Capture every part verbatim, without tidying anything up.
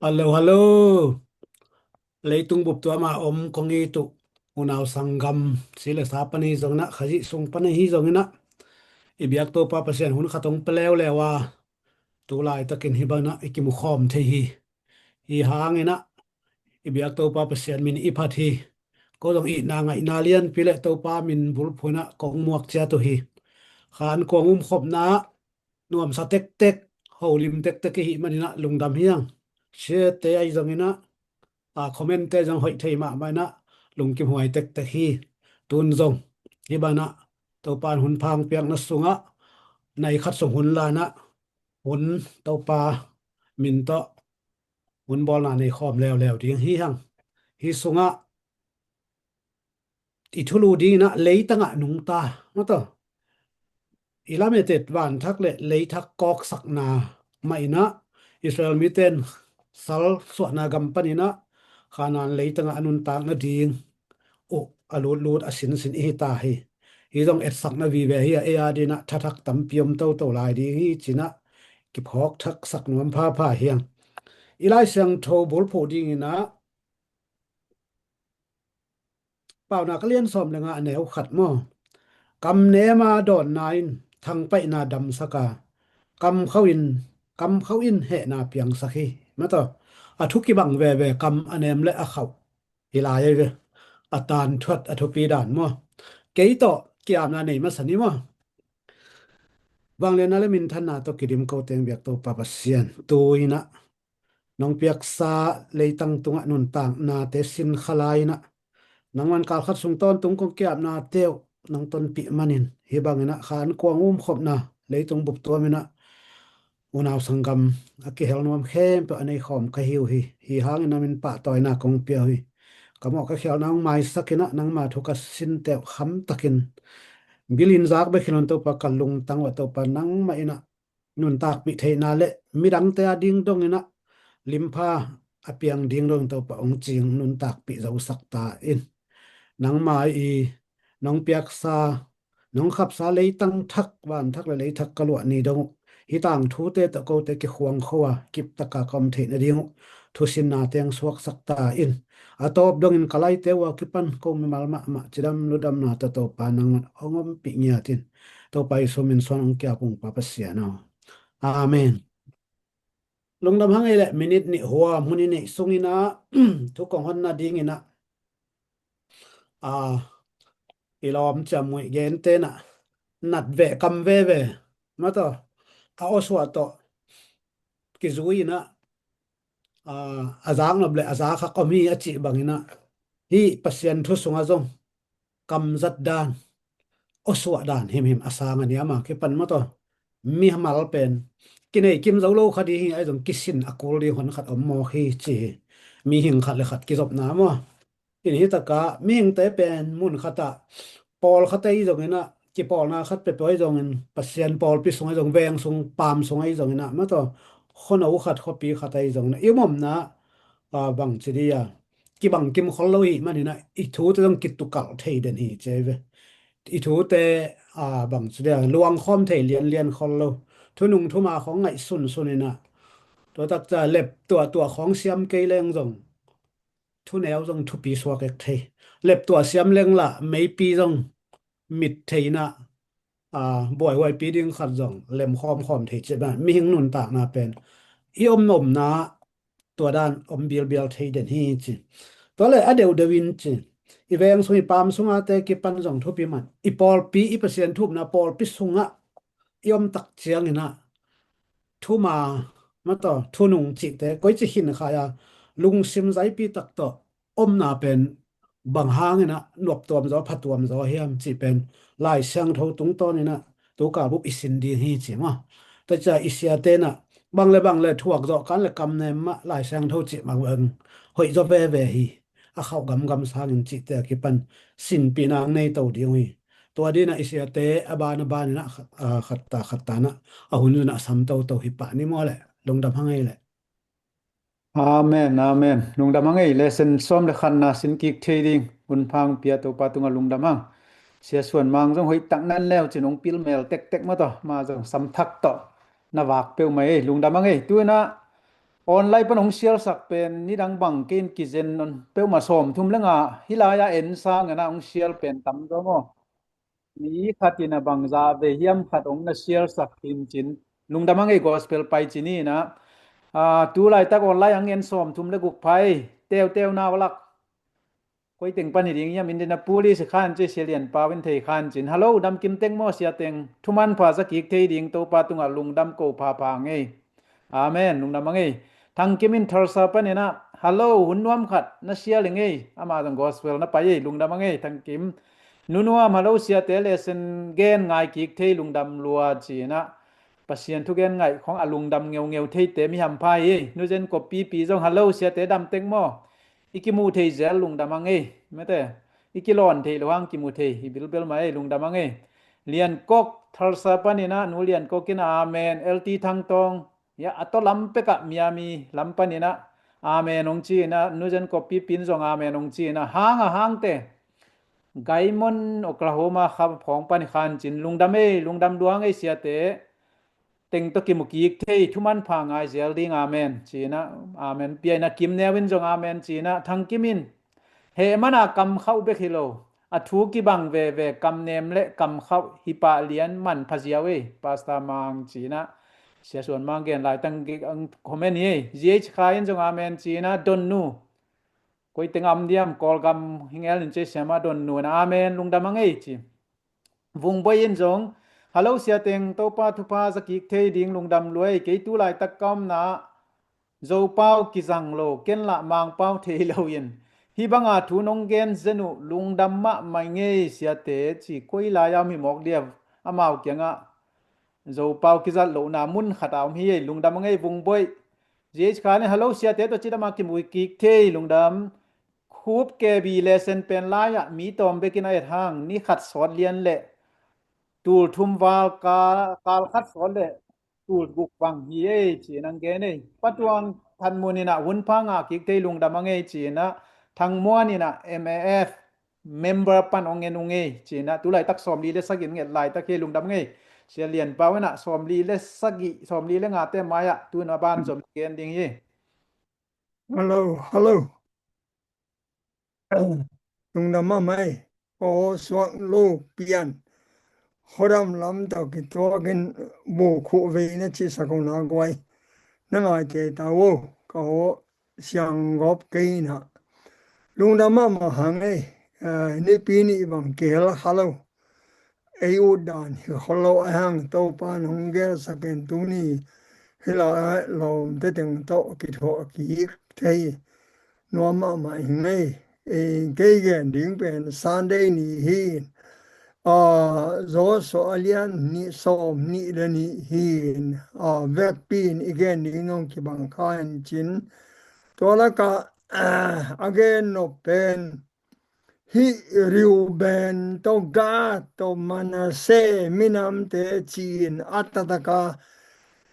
Hallo, hallo. Leitung bup tuam a om kong it uh unau sanggam, si le sa pan ahi zongin ah, Khazih sung pan ahi zongin ah, i biak Topa Pasian hun khat hong pia leuleu a, tu laitakin hih bangin ah i kimu khawm thei hi. Hih hangin ah i biak Topa Pasian min i phat hi. Ko zong itna ngaihna lianpi le Topa min bulphuh in ah kong muak ciat uh hi. Kha an kuang umkhopna ah nuamsa tektek, holim tektek i hih manin ah lungdam hi hang. Share-te ahi zongin ah, a, comment-te zong hoih thei mahmah in ah lungkimhuai tektek hi. Tun zong hih bangin ah Topa in hun pha hong piakna sungah nai khat sung hun la in ah, hun Topa min tawh hun bawlna nei khawm leuleu ding hi hang. Hih sungah i thulu dingin ah leitang ah nungta, maw taw, i lamet et vanthak le leithak kawksakna mah in ah Israel mite in sal suahna gam panin ah Kanaan leitang ah a nuntak nading uh a lutlut a sinsin i hi ta hi. Hih zong etsakna vive hi a, ei a dingin ah thathak tampi om toto lai ding hi ci-in ah kiphawk thaksak nuam phapha hi hang. I Lai Siangtho bulphuh dingin ah Paunak a lian sawm le nga a neu khat maw? Kamnem a dawnna in thangpaihna damsak a, kamkhauh in, kamkhauh in hehna piangsak hi, maw taw. A thu kibang veve, kam, a nem le a khauh hi lai ahi ve. A tangthu a thupi dan maw? Kei tawh ki-apna nei masa ni maw? Vangliatna le minthanna tawh kidim ko teng biak Topa Pasian, tu-in ah nong piaksa leitang tungah nuntaknate sin kha lai-in ah, nangman kalkhat sung tawntung kong ki-apnate uh nong tonpih manin, hih bangin ah Kanaan kuang umkhopna leitung bup tuam in ah unau sanggam a kihel nuam khempeuh a nei khawm ka hi uh hi. Hih hangin na min pahtawina kong pia uh hi. Ka mawh ka khialhna hong maisak in ah, nangma thu ka sinte uh khamtakin bilin zak bek hi lo in Topa, ka lungtang uh ah Topa, nangmah in ah nuntakpih theihna le midangte a ding dongin ah limpha a piang ding dongin Topa hong cing nuntakpih zosak ta in. Nangma i nong piaksa, nong khapsa leitang thak, vanthak le leithak ka luah ni dong uh, hih tangthute tawh kote kikhuang kho a, kiptak a ka om theih nading uh thusinna teng suaksak ta in. A tawp dongin ka laite uh a kipan ko mimal mahmah cidam ludamna tawh Topa nangman hong ompih ngiat in. Topa Jesu min suang hong ki-ap ung Pa Pasian aw. Amen. Lungdam hang ei leh, minute nih huam hun i neih sungin ah thu kong hon nadingin ah, a, i lawm ciammuih gentehna, nat veh kam veve, maw taw, a awsuah tawh kizui in ah, a, a zaknop le a zakhak om hi a cih bangin ah, hih Pasian thu sungah zong kamzat dan, awsuah dan himhim a sang a nih, ama kipan, maw taw. Mimal pen kinei kim zo lo kha ding hi, ahi zong kisin a kul ding hon khat om mawk hi ci hi. Mihing khat le khat kizopna maw. In hih takah mihingte pen mun khatah, pawlkhat ahi zongin ah, kipawlna khat peuhpeuh ahi zongin, Pasian pawlpi sung ahi zong, veng sung, paam sung ahi zongin ah, maw taw, khuano khat, khuapi khat ahi zongin ah, i omna, a, bangci dih a, kibang kim khol lo i hih manin ah, i thute zong kitukalh thei den hi ci hi ve. I thute, a, bangci dih a, luang khawm thei lianlian khol lo. Thunung thuma khawng ngaih sunsun in ah, tua takcia lep tuahtuah khawng siam kei leng zong, thuneu zong thupi suak ek thei. Lep tuah siam leng lah meipi zong mit thei in ah, a, buaihuaipi ding khat zong lem khawmkhawm thei ci bang. Mihing nuntakna pen i om omna tua dan om bialbial thei den hi ci. Tua le a deuhdeuh in ci, i veng sung, i paam sungate kipan zong thupi man, i pawlpi, i Pasian thu upna pawlpi sungah i om tak ciangin ah, thuma, maw taw, thunung cihte koici khin khai a, lungsim zaipi tak tawh omna pen bang hangin ah nuamtuam zaw, phatuam zaw hiam cih pen Lai Siangtho tungtawnin ah tu kal bup i sin ding hi ci maw. Tua ciang i siate in ah bang le bang le thuak zawh kan le kamnem mah Lai Siangtho cih mah bang hoih zaw veve hi. A khauh gamgam sangin cihte a kipan sinpihna hong nei to ding uh hi. Tua dingin ah i siate a ban a ban in ah khat, a, khat ta khat ta in ah a hun zun ah a sam toto hi pah ni maw leh. Lungdam hang ei leh. Amen, amen. Lungdam hang ei. Lesson sawm le khatna sin kik thei ding hun pha hong pia Topa tungah lungdam hang. Sia Suan Mang zong hoih tak nan leu cin hong pil mel tektek maw taw. Ma zong sam thak tawh na vak peuhmah ei. Lungdam hang ei. Tu in ah Online pan hong sialsak pen nidang bang kei in kizen peuhmah sawm thum le nga, hih lai-ah en sangin ah hong sial pen tam zaw maw? Mi khat in a bangzah vei hiam khat hong na sialsak hincin. Lungdam a ngei, gospel pai ci ni in ah. Ah, tu laitak online hong en sawm thum le guk pha ei, teuteu na aw lak. Koi teng pan hi ding hiam, Indianapolis khan ci, Sia Lian Pau in thei khan cin. Hello, dam kim teng maw Sia Teng? Thuman pha za kik thei ding Topa tungah lungdam ko pha pha ngei. Amen, lungdam a ngei. Thang Kim in Tulsa panin ah, hello, hun nuam khat na sial i ngei. Amah zong gospel na pai ei, lungdam a ngei, Thang Kim. Nu Nuam, hello, Siate lesson gen ngai kik thei, lungdam lua ci in ah. Pasian thugen ngaih khong a lungdam ngeungeu theite mi hampha hi ei. Nu Zen Kop Pipi zong, hello, Siate dam teng maw? I kimuh thei zel, lungdam a ngei. Mete, i kilawn thei lo hang kimuh thei hi bilbel mah ei, lungdam a ngei. Lian Kok, Tulsa panin ah, Nu Lian Kok in ah, amen. L T Thang Tawng, ya, a tawh lam pekah Miami lam panin ah, amen hong ci in ah, Nu Zen Kop Pipi in zong amen hong ci in ah, hang a hangte. Gaymon, Oklahoma kha phawng pan khan cin, lungdam ei, lungdam lua ngei Siate. Teng tawh kimu kik thei, thuman pha ngai zel ding, amen ci in ah, amen. Pia in ah, Kim Neu in zong amen ci in ah, Thang Kim in, heh man a kam khauh bek hi lo, a thu kibang veve, kam nem le kam khauh hi pah lian, man pha ziau ei, Pastor Mang ci in ah. Sia Suan Mang gen laitak ang comment hi ei. G H Khai in zong amen ci in ah, Don Nu. Koi teng a om diam, Kawlgam hi ngel in ci, Sia Ma Don Nu in ah, amen, lungdam a ngei ci. Vung Boi in zong, hello Sia Teng, Topa thupha za kik thei ding, lungdam lua ei, kei tu laitak ka omna Zopau kizang lo, ken lah Mangpau thei lo in. Hih banga thu nong gen zen uh, lungdam mahmah i ngei Siate ci, koi lai-a om hi mawk dia, amau kiangah Zopau kizat lohna mun khat a om hi ei, lungdam a ngei Vung Boi. G H Khai in, hello Siate tawh cidam a kimu kik thei, lungdam. Khup K B lesson pen lai-ah mi tawm bekin a et hang, ni khat sawt lian le tul thum val, ka-, kal khat sawt le tul guk bang hi ei ci-in ang gen ei. Pa Tuang Than Mun in ah hun pha ngah kik thei, lungdam a ngei ci-in ah, Thang Muan in ah M A F member pan ong en ung ei ci-in ah, tu laitak sawmli le sagih in nget laitak hi, lungdam ngei. Sia Lian Pau in ah sawmli le sagih, sawmli le ngate mai-ah tu-in a banzom gen ding hi. Hello, hello. Lungdam mahmah ei. Ko suak lo pian. Khuadam lam tawh kituakin bu khuh vei na cihsak uh na guai. Na ngai kei ta uh. Ka aw siang gawp kei na. Lungdam mahmah hang ei. Eh, nipi nih bang kihel kha lo. Ei ut dan hi khol lo a hang, Topa in hong gelsak in tuni hih lai lawmte teng tawh kithuah kik thei nuam mahmah hi ngei. Ei, kei gen ding pen Sunday ni hi in, a, Joshua a lian nih sawm nih le nih hi in, a, vekpi in i gen ding nong kibang kha in cin. Tua lakah, a, a gen nop pen hih Reuben tawh Gad tawh Manasseh minamte ci-in a taktak a,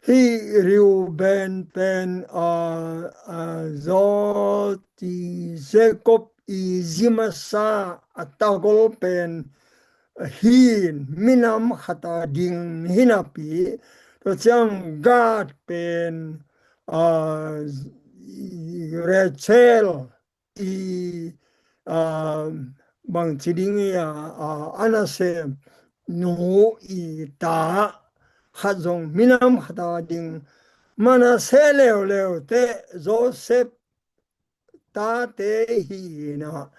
hih Reuben pen, a, a, Zoti Jacob i zi masa a tagol pen hi in, minam khat a ding hi napi, tua ciang Gad pen, a, Rachel i, ah, bangci ding i, ah, ah, a nasem nu i ta khat zong minam khat a ding, Manasseh leuleu te Joseph tate hi in ah,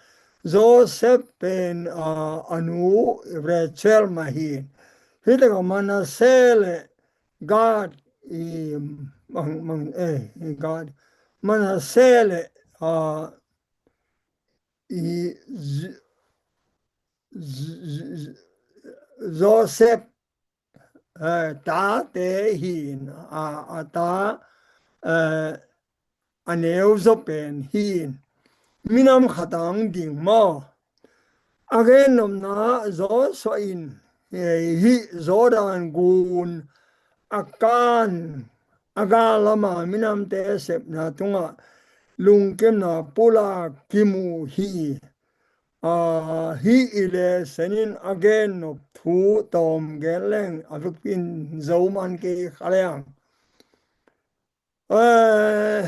Joseph pen, ah, a nu Rachel mah hi in. Hih takah Manasseh le Gad i mang, mang, eh, i Gad, Manasseh le, ah, i Z-, Z-, Z-, Joseph, eh, tate hi in, a, a ta, eh, a neu zaw pen hi in, minam khat a ding maw? A gen nopna Joshua in, eh, hih Jordan gun Akan a gal lama minamte sepna tungah lungkimna pulak kimu hi. Ah, hih i lesson in a gen nop thu tawm gen leng a vekpi in zo man kei kha leng. Eh,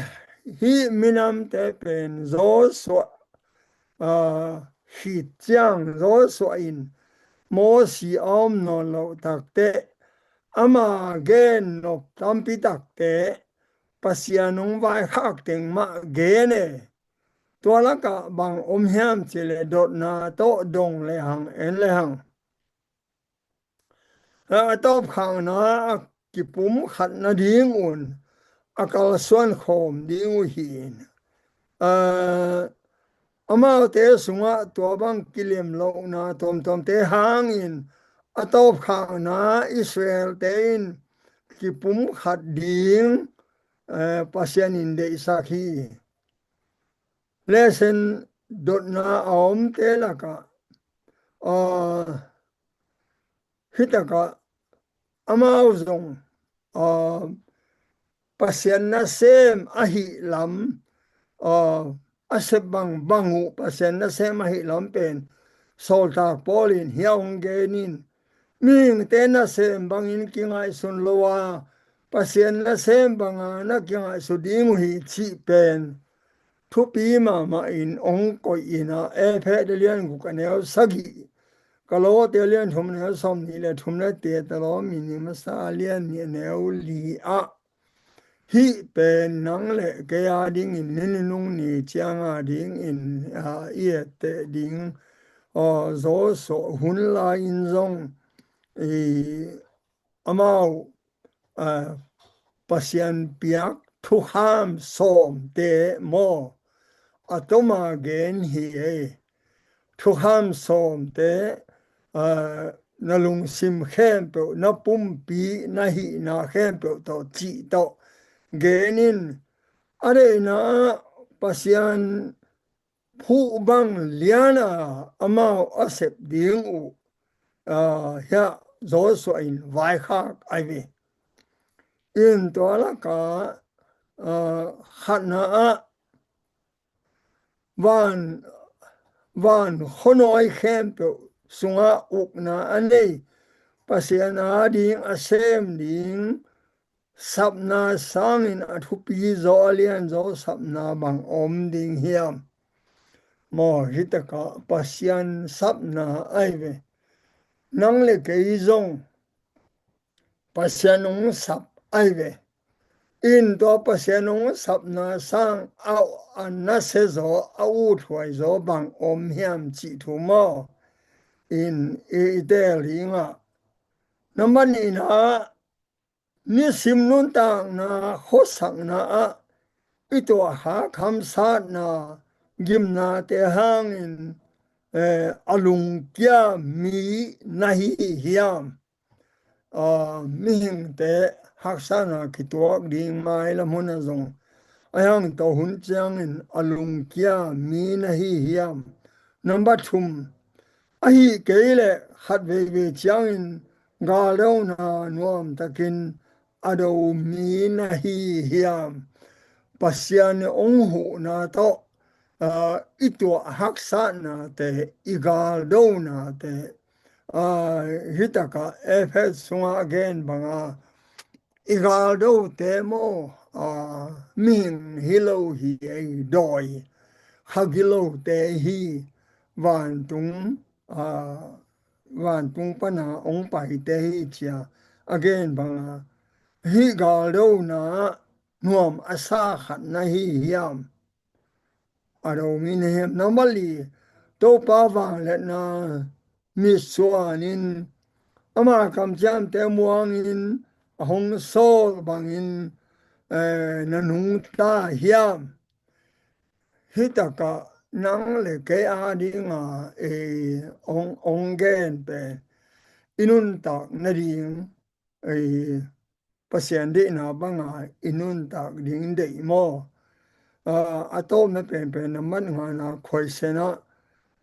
hih minamte pen Joshua, ah, khit ciang Joshua in Mosi a om nawn loh takteh ama gen nop tampi takte Pasian hong vaikhak teng mah gen e. Tua lakah bang om hiam cih leh dotna tawh dong le hang en le hang. A tawpkhakna a kipumkhat nadingun a kalsuan khawm ding uh hi. Amaute sungah tua bang kilem lohna tuamtuamte hangin a tawpkhakna Israel-te in kipumkhat ding, eh, Pasian in deihsak hi. Lesson dotna a omte lakah, ah, hitakah amau zong, ah, Pasian nasem ahih lam, ah, a sep bangbang uh Pasian nasem ahih lam pen Sawltak Paul in hia hong gen in, mihingte nasem bangin kingaihsun lo a, Pasian nasem banga na kingaihsun ding uh hi cih pen thupi mahmah in hong koih in ah, Efesa lian guk a neu sagih, Kolose lian thum a neu sawmnih le thum le te, Thesalonika masa lian nih a neu li ah, hih pen nang le kei a dingin ni nunung ni cianga dingin, ah, i etteh ding, ah, Joshua hun lai-in zong i amau, ah, Pasian piak thukham sawmte maw, a toma gen hi ei. Thukham sawmte, ah, na lungsim khempeuh, na pumpi, na hihna khempeuh tawh cih tawh gen in, a deihna ah Pasian phuh bang liana amau a sep ding uh, ah, hiah Joshua in vaikhak ai ve. In tua lakah, ah, khatna ah van, van khuanawi khempeuh sungah ukna a nei, Pasian a ding a sem ding sapna sangin a thupi zaw a lianzaw sapna bang om ding hiam? Maw, hitakah Pasian sapna ai ve. Nang le kei zong Pasian hong sap ai ve. In tua Pasian hong sapna sang a, a nasia zaw, a uthuai zaw bang om hiam cih thu maw? In i, i teel dingah, nambat nihna, nisim nuntakna khuasakna ah i tuahkhak hamsatna gimnate hangin, eh, a lungkia mi na hi hiam? Ah, mihingte haksatna kituak ding mailam hunah zong a hiang tawh hun ciangin a lungkia mi na hi hiam? Nambat thum, ahih kei leh khat veivei ciangin galdona nuamtakin a do mi na hi hiam? Pasian hong huhna tawh, ah, i tuah haksatnate, i galdonate, ah, hitakah Efesa sungah a gen banga, i galdote maw, ah, mihing hi lo hi ei, dawi kha gilote hi, vantung, ah, vantung pana hong paite hi ci-a a gen banga, hih galdona nuam a sa khat na hi hiam? A do mi na hiam? Nambat li, Topa vangliatna mitsuanin ama kamciamte muangin a hong sawl bangin, eh, na nungta hiam? Hitakah nang le kei a dinga, eh, hong, hong gen pen i nuntak nading, eh, Pasian deihna banga i nuntak ding deih maw? Ah, a tawpna penpen nambat ngana khuaisen ah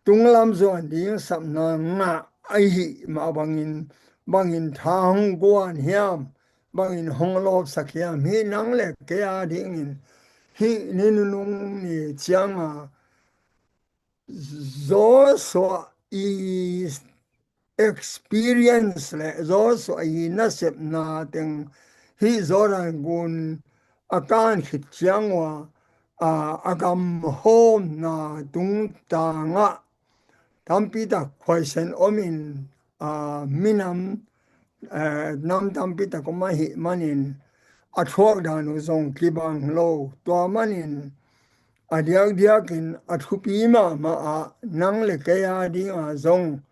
tunglam zuan ding sapna ngah ahih mah bangin, bangin tha hong guan hiam, bangin hong lawpsak hiam? Hih nang le kei a dingin hih ni nunung ni cianga Joshua i experience le Joshua i nasepna teng, hih Jordan gun a kan khit ciang ua, a, a gam hawmna tungtangah tampi tak khuaisen omin, a, minam, a, nam tampi tak om ahih manin a thuak dan uh zong kibang lo. Tua manin a diakdiakin a thupi mahmah ah nang le kei a dinga zong,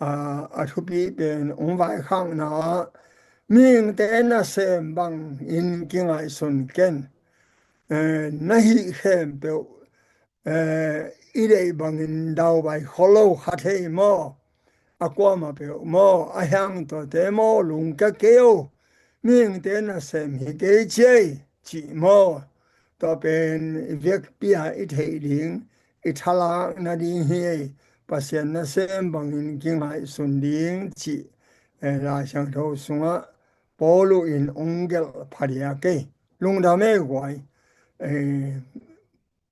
a, a thupi pen hong vaikhakna ah mihingte nasem bangin kingaihsun ken. Eh, na hih khempeuh, eh, i deih bangin daubai kholo kha thei maw? A kuamah peuh maw? A hiang tuate maw? Lungkia kei o. Mihingte nasem hi kei ciai cih maw? Tua pen i vekpi-a i theih ding, i thalak nading hi ei. Pasian nasem bangin kingaihsun ding cih, eh, Lai Siangtho sungah Paul in hong gelh pha diak ei. Lungdam ei guai. Eh,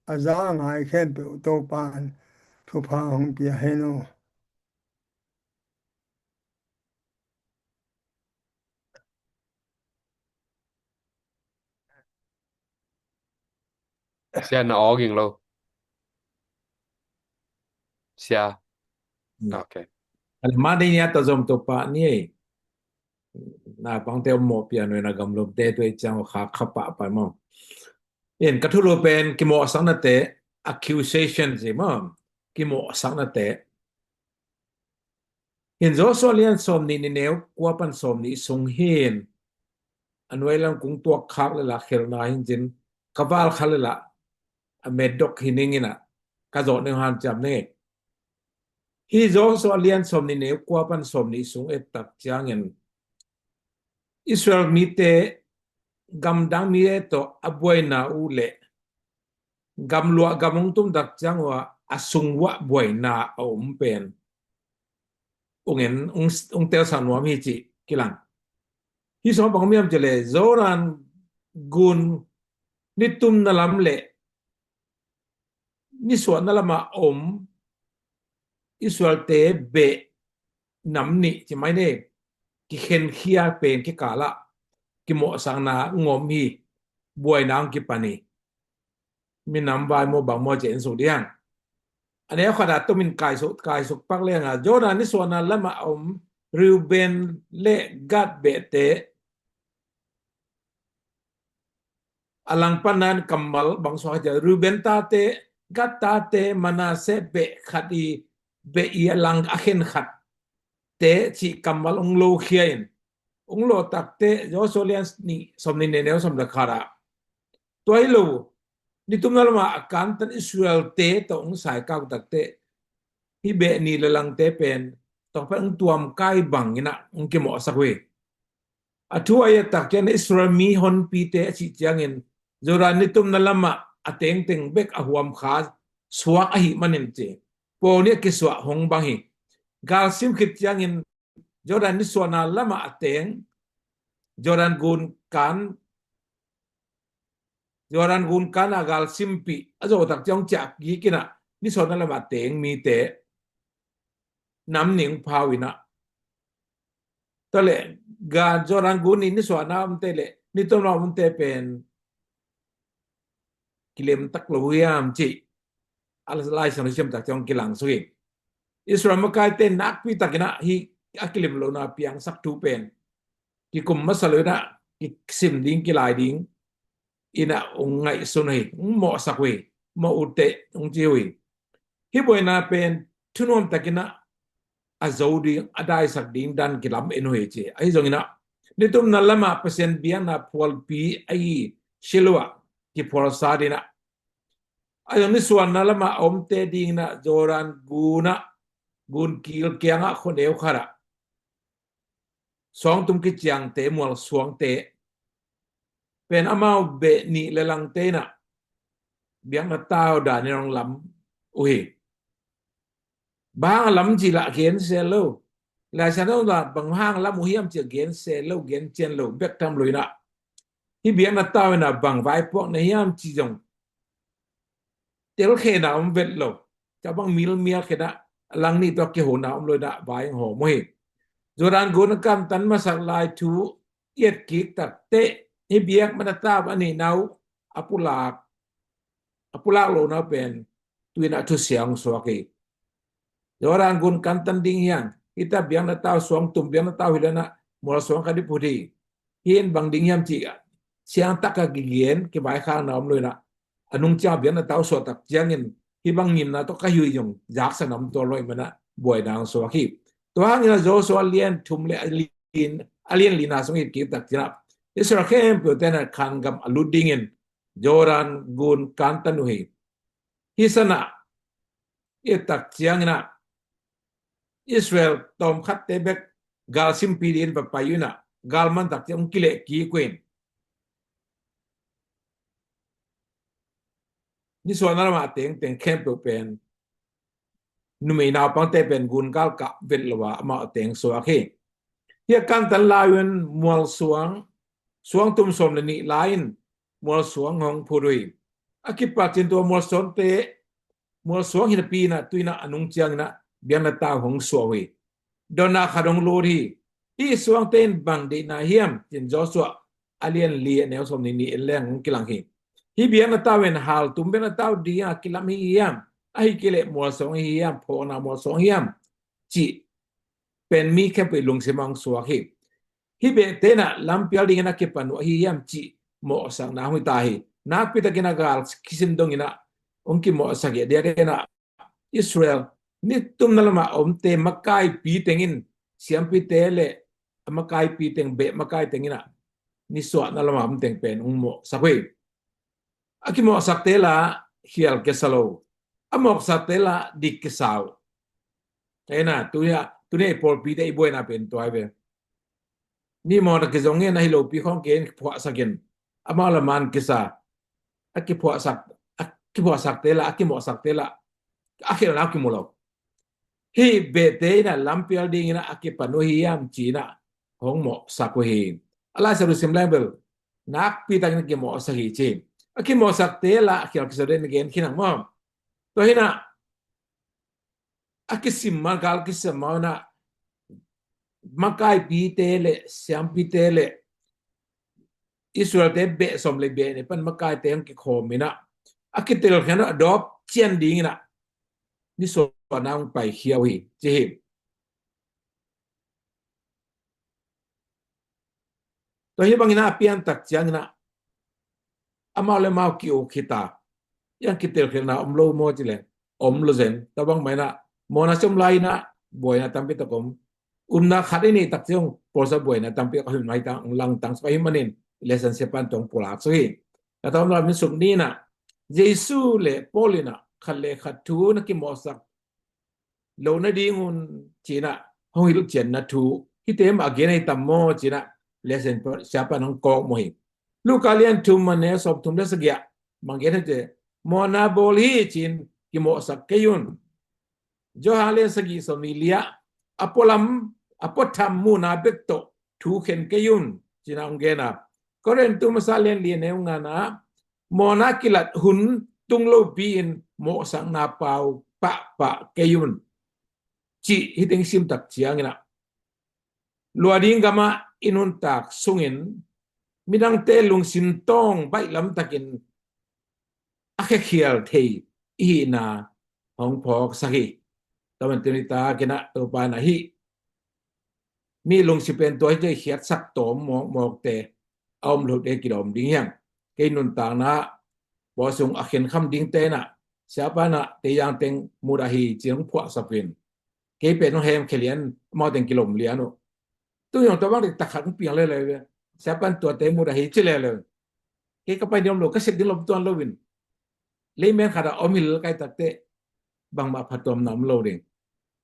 a za a ngai khempeuh Topa'n thupha hong pia hen aw. Sia, na aw ging lo. Sia. Hmm. Ok. Ale, ma dei nia ta zom to pa ni ei. Na pang te om mo pia noi na gam lom te tu ei ciang kha kha pa pa mo. In ka thulu pen kimawhsaknate, accusation ci maw, kimawhsaknate. In Joshua lian sawm nih ni neu kua pan sawm nih sung hin a nuai lam kung tuak khak le la khelna hin cin ka val kha le la a medok hi ning in a ka zawh ning han ciam ning. Hi Joshua lian sawm nih neu kua pan sawm nih sung et tak ciangin Israel mite gamdang mite tawh a buaina uh le gamluah gam hong tum tak ciang uh a sung uah buaina a om pen ung en, ung, ung telsak nuam hi cih kilang. Hi sawng bang miam cih le Jordan gun nitumna lam le nisuahna lamah om Israelte beh nam nih ci mai ne, kikhenkhia pen kikalah kimawhsakna ngom hi, buaina hong kipan hi. Minam vai maw bang maw ci en suk diang. A neu khat a tomin kaisuk, kaisuk pak lenga Jordan nisuahna lamah om Reuben le Gad behte a langpanan kammal bang suak hi ciang Reuben tate, Gad tate, Manasseh beh khat i beh i a lang a khen khat te cih kammal ung lo khia in ung lo takte Joshua lian nih sawm nih neu sawm le khat ah tua hi lo nitumna lamah a kantan Israelte tawh ung saikak takte hi beh nih le langte pen tawngpan ung tuamkai bangin ah ung kimawhsak uh hi. A thu a i a tak ciangin Israel mi honpite a cih ciangin Jordan nitumna lamah a tengteng bek a huam kha suak ahih manin ci. Paul nih a kisuah hong bang hi. Galsim khit ciangin Jordan nisuahna lamah a teng Jordan gun kan Jordan gun kan a galsimpih a zawh tak ciang ciah kik in ah nisuahna lamah a teng mite nam nih phau in ah tua le ga Jordan gun nih nisuahna omte le nitumna omte pen kilem tak lo hiam cih a Lai Siangtho sim tak ciang kilang suk hi. Israel makaite nakpi takin ah hi a kilem lohna piangsak thu pen kikum masa lo in ah kisim ding kilai ding in ah ung ngaihsun uh hi, ung mawhsak uh hi, mawh uh teh ung ci uh hi. Hi buaina pen thunuam takin ah a zo ding a daisak ding dan kilam en uh hi ci. Ahi zongin ah nitumna lamah Pasian biakna phualpi ahi Shiloh ah kiphualsa ding ah ahi zong nisuahna lamah a omte dingin ah Jordan gun ah gun kil kiangah khuaneu khat ah suangtum kiciangte mual suangte pen amau beh nih le langte in ah biakna tau danin hong lam uh hi. Bang hang a lam cih lah gen sel lo. Lai Siangtho lah bang hang lam uh hiam cih gen sel lo, gen cian lo bek tham lo in ah hi biakna tau in ah bang vaipuak na hiam cih zong telkhena om vet lo. Ca bang milmial khen ah lang nih tawh kihona om lo in ah vai hong hawm uh hi. Jordan gun a kantan masak lai thu i et kik takteh Hih biakna tau a neihna uh a pulak, a pulak lohna uh pen tu-in ah thusia hong suak hi. Jordan gun kantan ding hiam? Hih tah biakna tau, suangtum biakna tau hi leh ah mualsuang khat i phut hi. Hih in bang ding hiam cih ah siangtak a kigen, kivaikhakna om lo-in ah, a nung ciang biakna tau suah tak ciangin hih bang ngimna tawh ka hi uh hi zong zaksa nam tual lo ahih manin ah buaina hong suak hi. Tua hangin ah Joshua a lian thum le a lian, a lian lina sung i kik tak ciangin ah Israel khempeuh ten ah Kanaan gam a lut dingin Jordan gun kantan uh hi. Hih san ah i et tak ciangin ah Israel tawmkhatte bek galsimpi dingin va pai uh in ah, gal man tak ciang hong kileh kik uh hi. Nisuahna lamah tengteng khempeuh pen numei naupangte pen gun gal kah vet lo a amau teng suak hi. Hih a kantan lai un mualsuang, suangtum sawm le nih lai-in mualsuang hong phut uh hi. A kipat cin tua mualsuangte, mualsuang hi napi-in ah tu-in ah a nung ciangin ah biakna tau hong suah uh hi. Dotna khat hong lut hi. Hih suangte in bang deihna hiam, ci-in Joshua a lian li a neu sawm nih nih en leng hong kilang hi. Hih biakna tau in haltum biakna tau ding a kilam hi hiam, ahih kei leh mualsuang hi hiam, phawkna mualsuang hiam, cih pen mi khempeuh i lungsim ah hong suak hi. Hih behte in ah lampial dingin a kipan uh ahi hiam cih mawhsakna hong hi ta hi. Nakpi takin a gal kisim dongin ah hong kimawhsak hi. A diakdiakin ah Israel nitumna lamah a omte makaipi teng in, siampite le a makaipi teng, beh makai teng in ah nisuahna lamah om teng pen hong mawhsak uh hi. A kimawhsakte lah khial kisa lo, a mawhsakte lah dik kisa uh. Ei na, tu-in ah, tu-in ah i pawlpite i buaina pen tua hi ve. Mi mawhna kizong in, a hi lopi khawng kei in kiphuahsak in, amau lah man kisa. A kiphuahsak, a kiphuahsakte lah, a kimawhsakte lah a khialhna kimu lo. Hih behte in ah lampial dingin ah a kipan uh hi hiam ci-in ah hong mawhsak uh hi. A Lai Siangtho sim leng bel nakpi takin a kimawhsak hi ci. A kimawhsakte lah a khial kisa dingin gen khin ang maw. Tua hi-in ah a kisim ma, gal kisim ma-in ah makaipite le siampite le Israelte beh sawm le beh nih pan makaite hong kikhawm in ah, a kitelkhialhna a dawp cian dingin ah nisuahna hong paikhia uh hi ci hi. Tua hih bangin ah a piantak ciangin ah amau le amau ki-uk hi ta. Hih hang kitelkhialhna om lo maw ci leh om lo zen. Tua bang mah in ah mawhna sim lai-in ah buaina tampi tak om. Upna khat i neih tak ciang pawlsa buaina tampi tak a hi mai ta, langtang sak ahih manin lesson siapa in tua hong pulak sak hi. A tawmna min suk ni-in ah Jesu le Paul in ah khat le khat thu na kimawhsak lo nading un ci-in ah hong hilhcianna thu hihte mah a gen ahi tam maw ci-in ah lesson siapa in hong kawkmawh hi. Luka lian thum a neu sawmthum le sagih ah bang gen hiam cih leh, mawhna bawl hi ci-in kimawhsak kei un. Johan lian sagih sawmnih li ah a pualam, a puatham muhna bek tawh thu khen kei un ci-in ah hong gen a. Korin tu masa lian li a neu ngana ah mawhna kilat hun tung lopi-in mawhsakna pau pahpah kei un, cih hih teng sim tak ciangin ah lua ding gamah i nuntak sungin midangte lungsim tawng baihlam takin a khekhial thei i hihna hong phawksak hi. Tua man tuni takin ah Topa in ah hih mi lungsim pen tua hi teh khiatsak tawm mawkmawkte a om lote kilawm ding hi hang. Kei nuntakna ah pawlsung a khenkham dingte in ah siapa in ah tei yang teng mudah hi ci-in hong phuahsak uh in, kei pen hong hemkhia lian, amau teng kilawm lian uh. Tu-in hong tua bang diktak khat hong piang leuleu ve. Siapa in tuate mudah hi ci leuleu. Kei ka pai ding om lo, ka sep ding lom tuan lo in, leimen khat ah om hi lel kai tak teh bangmah phattuamna om lo ding.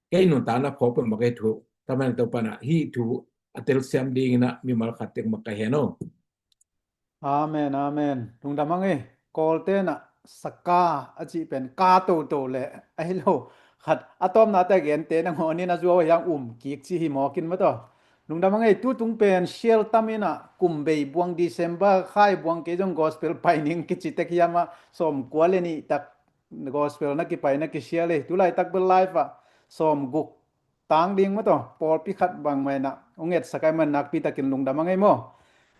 Kei nuntakna phawk peuhmah kei thu, Topa in ah hih thu a telsiam dingin ah mimal khat tek mah ka hi hen aw. Amen, amen. Lungdam hang ei. Kawlte in ah saka a cih pen ka toto le ahi lo khat a tawpnate a gente nangawn in a zuau a hiang um kik ci hi mawk in maw taw. Lungdam hang ei. Tutung pen sial tam in ah kum bei buang December khai buang kei zong gospel pai ning kici tek hiam ah sawmkua le nih tak gospel na kipai na kisial ei. Tulaitak bel live ah sawmguk tang ding maw taw, pawlpi khat bangmah in ah hong etsak ahih man nakpi takin lungdam hang ei maw.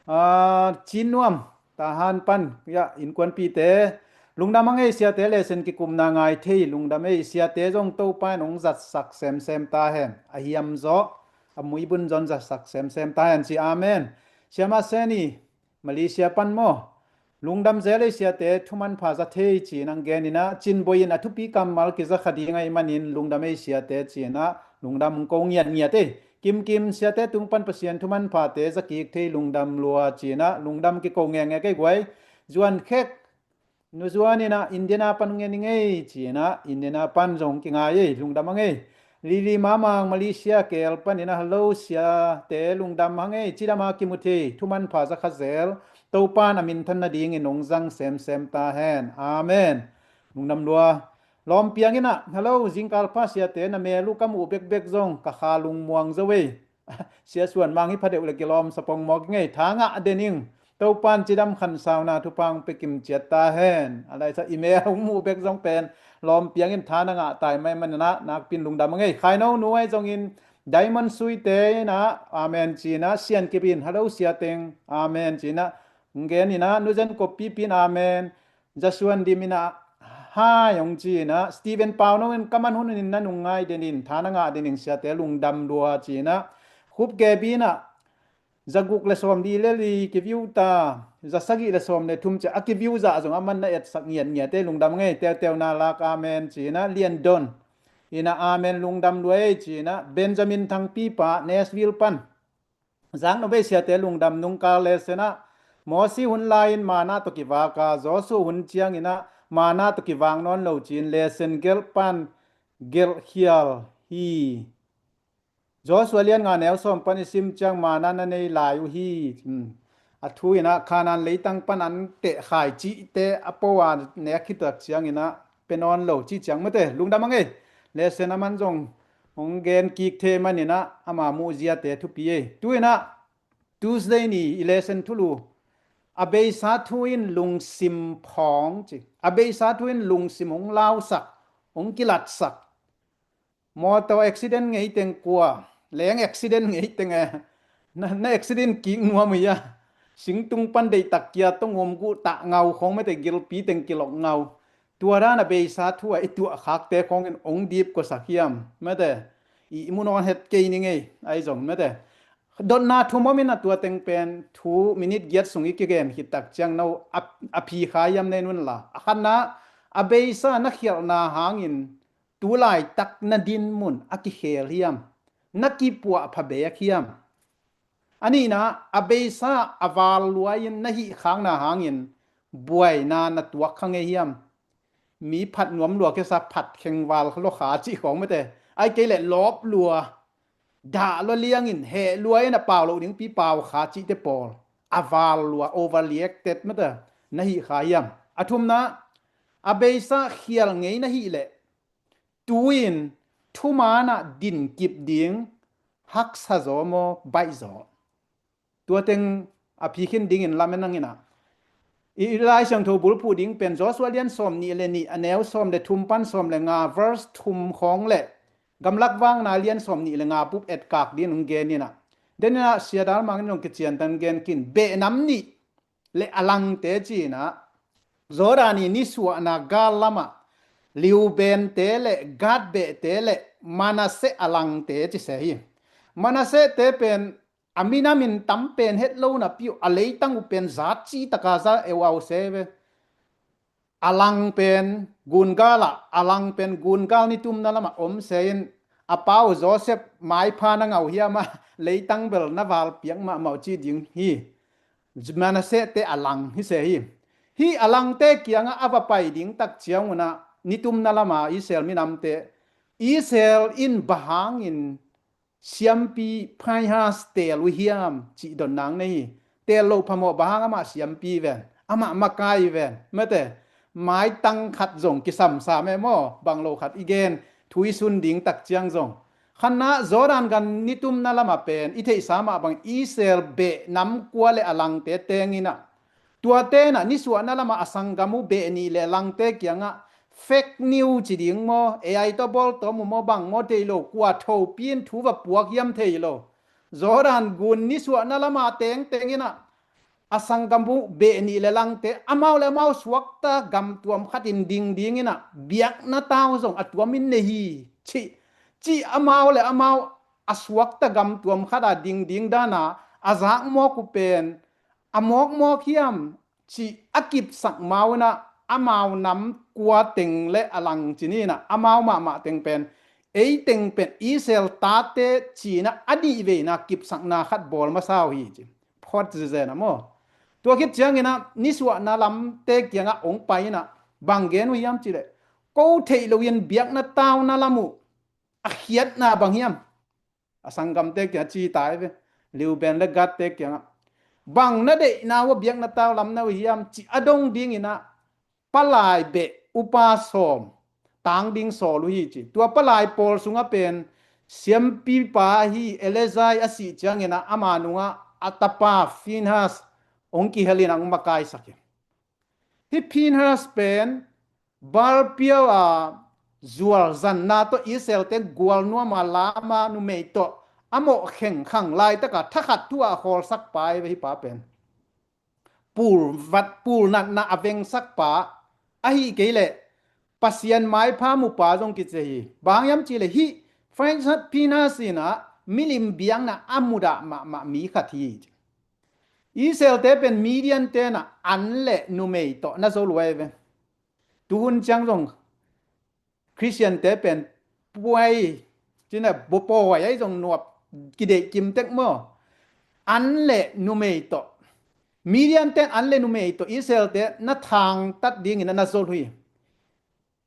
Ah, Cin Nuam, Tahan pan, ya, innkuanpite, lungdam a ngei siate, lesson kikumna ngai thei, lungdam ei siate zong Topa in hong zatsak semsem ta hen, a hiam zaw, a muibun zon zatsak semsem ta hen, ci amen. Siama Seni, Malaysia pan maw, lungdam zel ei siate, thuman pha za thei, ci-in ang gen inah, Cin Boi in a thupi kammal kiza kha ding ahih manin, lungdam ei siate, ci-inah, lungdam ko ngiatngiat ei. Kimkim siate tung pan Pasian thuman phate za kik thei lungdam lua, ci-inah lungdam kiko ngenge kei guai. Zuan Khek, Nu Zuan inah Indiana pan ngen i ngei, ci-inah Indiana pan zong kingai ei, lungdam a ngei. Lili Mamang Malaysia kel pan inah, hello siate, lungdam a ngei, cidam a kimu thei, thuman pha za kha zel, Topan a minthan nadingin hong zang semsem ta hen. Amen. Lungdam lua. Lawm Piang inah, hello, zingkal pha siate, na mel uh ka muh bekbek zong ka kha lungmuang zo ei. Sia Suan Mang hi pha deuh le kilawm sapong mawk i ngei, tha ngah den ing. Topan cidam khansauna thupha hong pia kim ciat ta hen. A laisa i mel hong muh bek zong pen Lawm Piang in tha na ngah tai mai maninah, nakpin lungdam a ngei. Khaino Nu ai zongin Diamond Suite inah, amen, ci-inah, Sian Kip in, hello siateng, amen, ci-inah, hong gen inah, Nu Zen Kop Pipi in, amen. Jasuan Dim inah, hai hong ci-inah, Stephen Pau No in, ka man hun in na nung ngai den in, tha na ngah den in siate, lungdam lua, ci-inah, Khup Gebi inah, za guk le sawm li le li ki view ta, za sagih le sawm le thum ci-a ki view zah zong a man na etsak ngiatngiat ei, lungdam ngei, teuteu na lak, amen, ci-inah, Lian Don inah, amen, lungdam lua ei, ci-inah, Benjamin Thangpipa, Nashville pan. Zak no bei siate lungdam, nungkal lesson ah Mosi hun lai-in mana tawh kivak a, Joshua hun cianginah mana tawh kivak nawn lo ci-in lesson gelh pan gelh khial hi. Joshua lian nga neu sawm pan i sim ciang mana na nei lai uh hi. Hmm. A thu inah Khanaan leitang pan an tehkhai cihte a po a nek khit tak cianginah pia nawn lo ci ciang mate, lungdam a ngei. Lesson a man zong hong gen kik thei maninah ama muhziate thupi ei. Tu inah Tuesday ni i lesson thulu, a beisa thu in lungsim phawng ci. A beisa thu in lungsim hong lausak, hong kilatsak. Mawtaw accident ngei teng kua, leng accident ngei teng e, na, na accident kik nuam uh ia. Singtung pan deihtak kia tong um guh tah ngau khong mate, gilpi teng kilok ngau. Tua dan a beisa thu a i tuahkhakte khongin ong dip kuasak hiam mate, i mu nawn het kei ni ngei, ai zong mate. Dotna thu momin a tua teng pen thu minute giat sung i kigen khit tak ciang no a, a phi kha hiam nei nunla. A khatna, a beisa na khialhna hangin tu laitak na din mun a kikhel hiam, na kipuah pha beek hiam? A nihna, a beisa a val lua-in na hih khakna hangin buaina na tuak kha ngei hiam? Mi phat nuam lua kisa phat kheng val lua kha cih khawng mate, ai kei leh lawp lua, dah lua liangin heh lua-in a pau loh dingpi pau kha cihte pawl, a val lua, overreacted mate, na hih kha hiam? A thumna, a beisa khial ngei na hih leh tu-in thumaanah din kip ding haksa zaw maw, baih zaw? Tua teng a phi khin dingin lamen ang inah, i Lai Siangtho bulphuh ding pen Joshua lian sawm nih le nih, a neu sawm le thum pan sawm le nga, verse thum khawng le Gamlak Vakna lian sawm nih le nga bup etkak dingin hong gen inah, den inah Sia Dal Mang in hong kician tan gen khin, behnam nih le a langte ci-inah, Jordan i nisuahna gal lamah Reubente le Gad behte le Manasseh a langte ci se hi. Manassehte pen a minamin tam pen het lo napi uh, a leitang uh pen zat ci taka za eu au se ve. A lang pen gungal ah, a lang pen gungal nitumna lamah om se in, a pa uh Joseph maipha na ngau hiam ah, leitang bel na valpiak mahmah uh ci ding hi. Manassehte a lang hi se hi. Hih a langte kiangah a va pai ding tak ciang unah nitumna lama Israel minamte, Israel in bang hangin siampi Phinehas teel uh hiam cih dotna nei hi. Teel loh phamawh, bang hang amah siampi ven, amah makai ven mate, maitang khat zong kisamsam e maw, bang lo khat i gen thu i sun ding tak ciang zong. Khatna, Jordan gan nitumna lama pen i theihsa mah bang Israel behnam kua le a langte teng inah, tua tenah nisuahna lamah a sanggam uh beh nih le a langte kiangah fake news ci ding maw, A I tawh bawltawm uh maw, bang maw thei lo, kua thopi in thu va puak hiam thei lo. Jordan gun nisuahna lama tengteng inah a sanggam uh beh nih le langte amau le amau suakta gamtuam khatin ding dingin ah biakna tau zong a tuamin nei hi. Cih, cih amau le amau a suakta gamtuam khata ding ding dana a zakmawk uh pen a mawkmawk hiam cih a kipsak mau inah amau nam kua teng le a lang cin inah amau mahmah teng pen ei teng pen Israel tate cinah a dih veina kipsakna khat bawl masa uh hi ci. Phot zezen a maw? Tua khit cianginah nisuahna lamte kiangah ong pai inah bang gen uh hiam cileh ko theih loin biakna tauna lam uh a khiatna bang hiam? A sanggamte kiangah ci tai ve. Reuben le Gadte kiangah bang na deihna uh a biakna tau lam na uh hiam ci a dong dinginah palai beh upa sawm tang ding sawl uh hi ci. Tua palai pawl sungah pen siampipa hi Eleazar a sih cianginah ama nungah a tapa Phinehas ong kihel inah ong makaisak hi. Hih Phinehas pen Baal piau a zual zanna tawh Israelte gualnuam a lama numei tawh a mawh khengkhang laitaka thakhat thu a khawlsak pa hi ve hih pa pen. Pulvat pulnatna a vengsak pa ahi kei leh Pasian maipha mupa zong kici hi. Bang hiam cihleh hih Phinehas inah milim biakna a mudah mahmah mi khat hi. Israelte pen Midiante inah an le numei tawh na zol uh ahi ve. Tuhun ciang zong Khristiante pen puai cinah bupawi ahi zong nuap kideih kimtek maw? An le numei tawh Midiante in an le numei tawh Israelte na thangtat dingin na zol uh hi.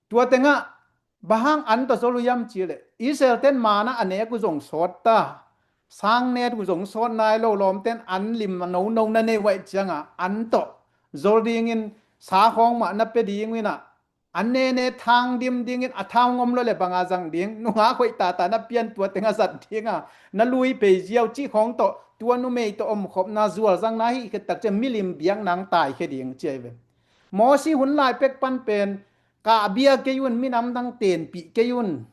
Tua tengah bang hang an tawh zol uh hiam cihleh Israelte in mana a nek uh zong sawt ta, sang net uh zong sawt nai lo, lawmte in an lim a nono na nei uh aih ciangah an tawh zol dingin sa khawng mah na pia ding uh inah an nene thang dim dingin a thau ngom lo le banga zang ding nungak hoih tata na pian tua tengah zat dinga na lui pei ziau cih khawng tawh tua numei tawh omkhopna zualzangna hih khittak ciah milim biakna ang taikhia ding ci ahi ve. Mosi hun lai pek pan pen kahbia kei un, minam dang tenpih kei un.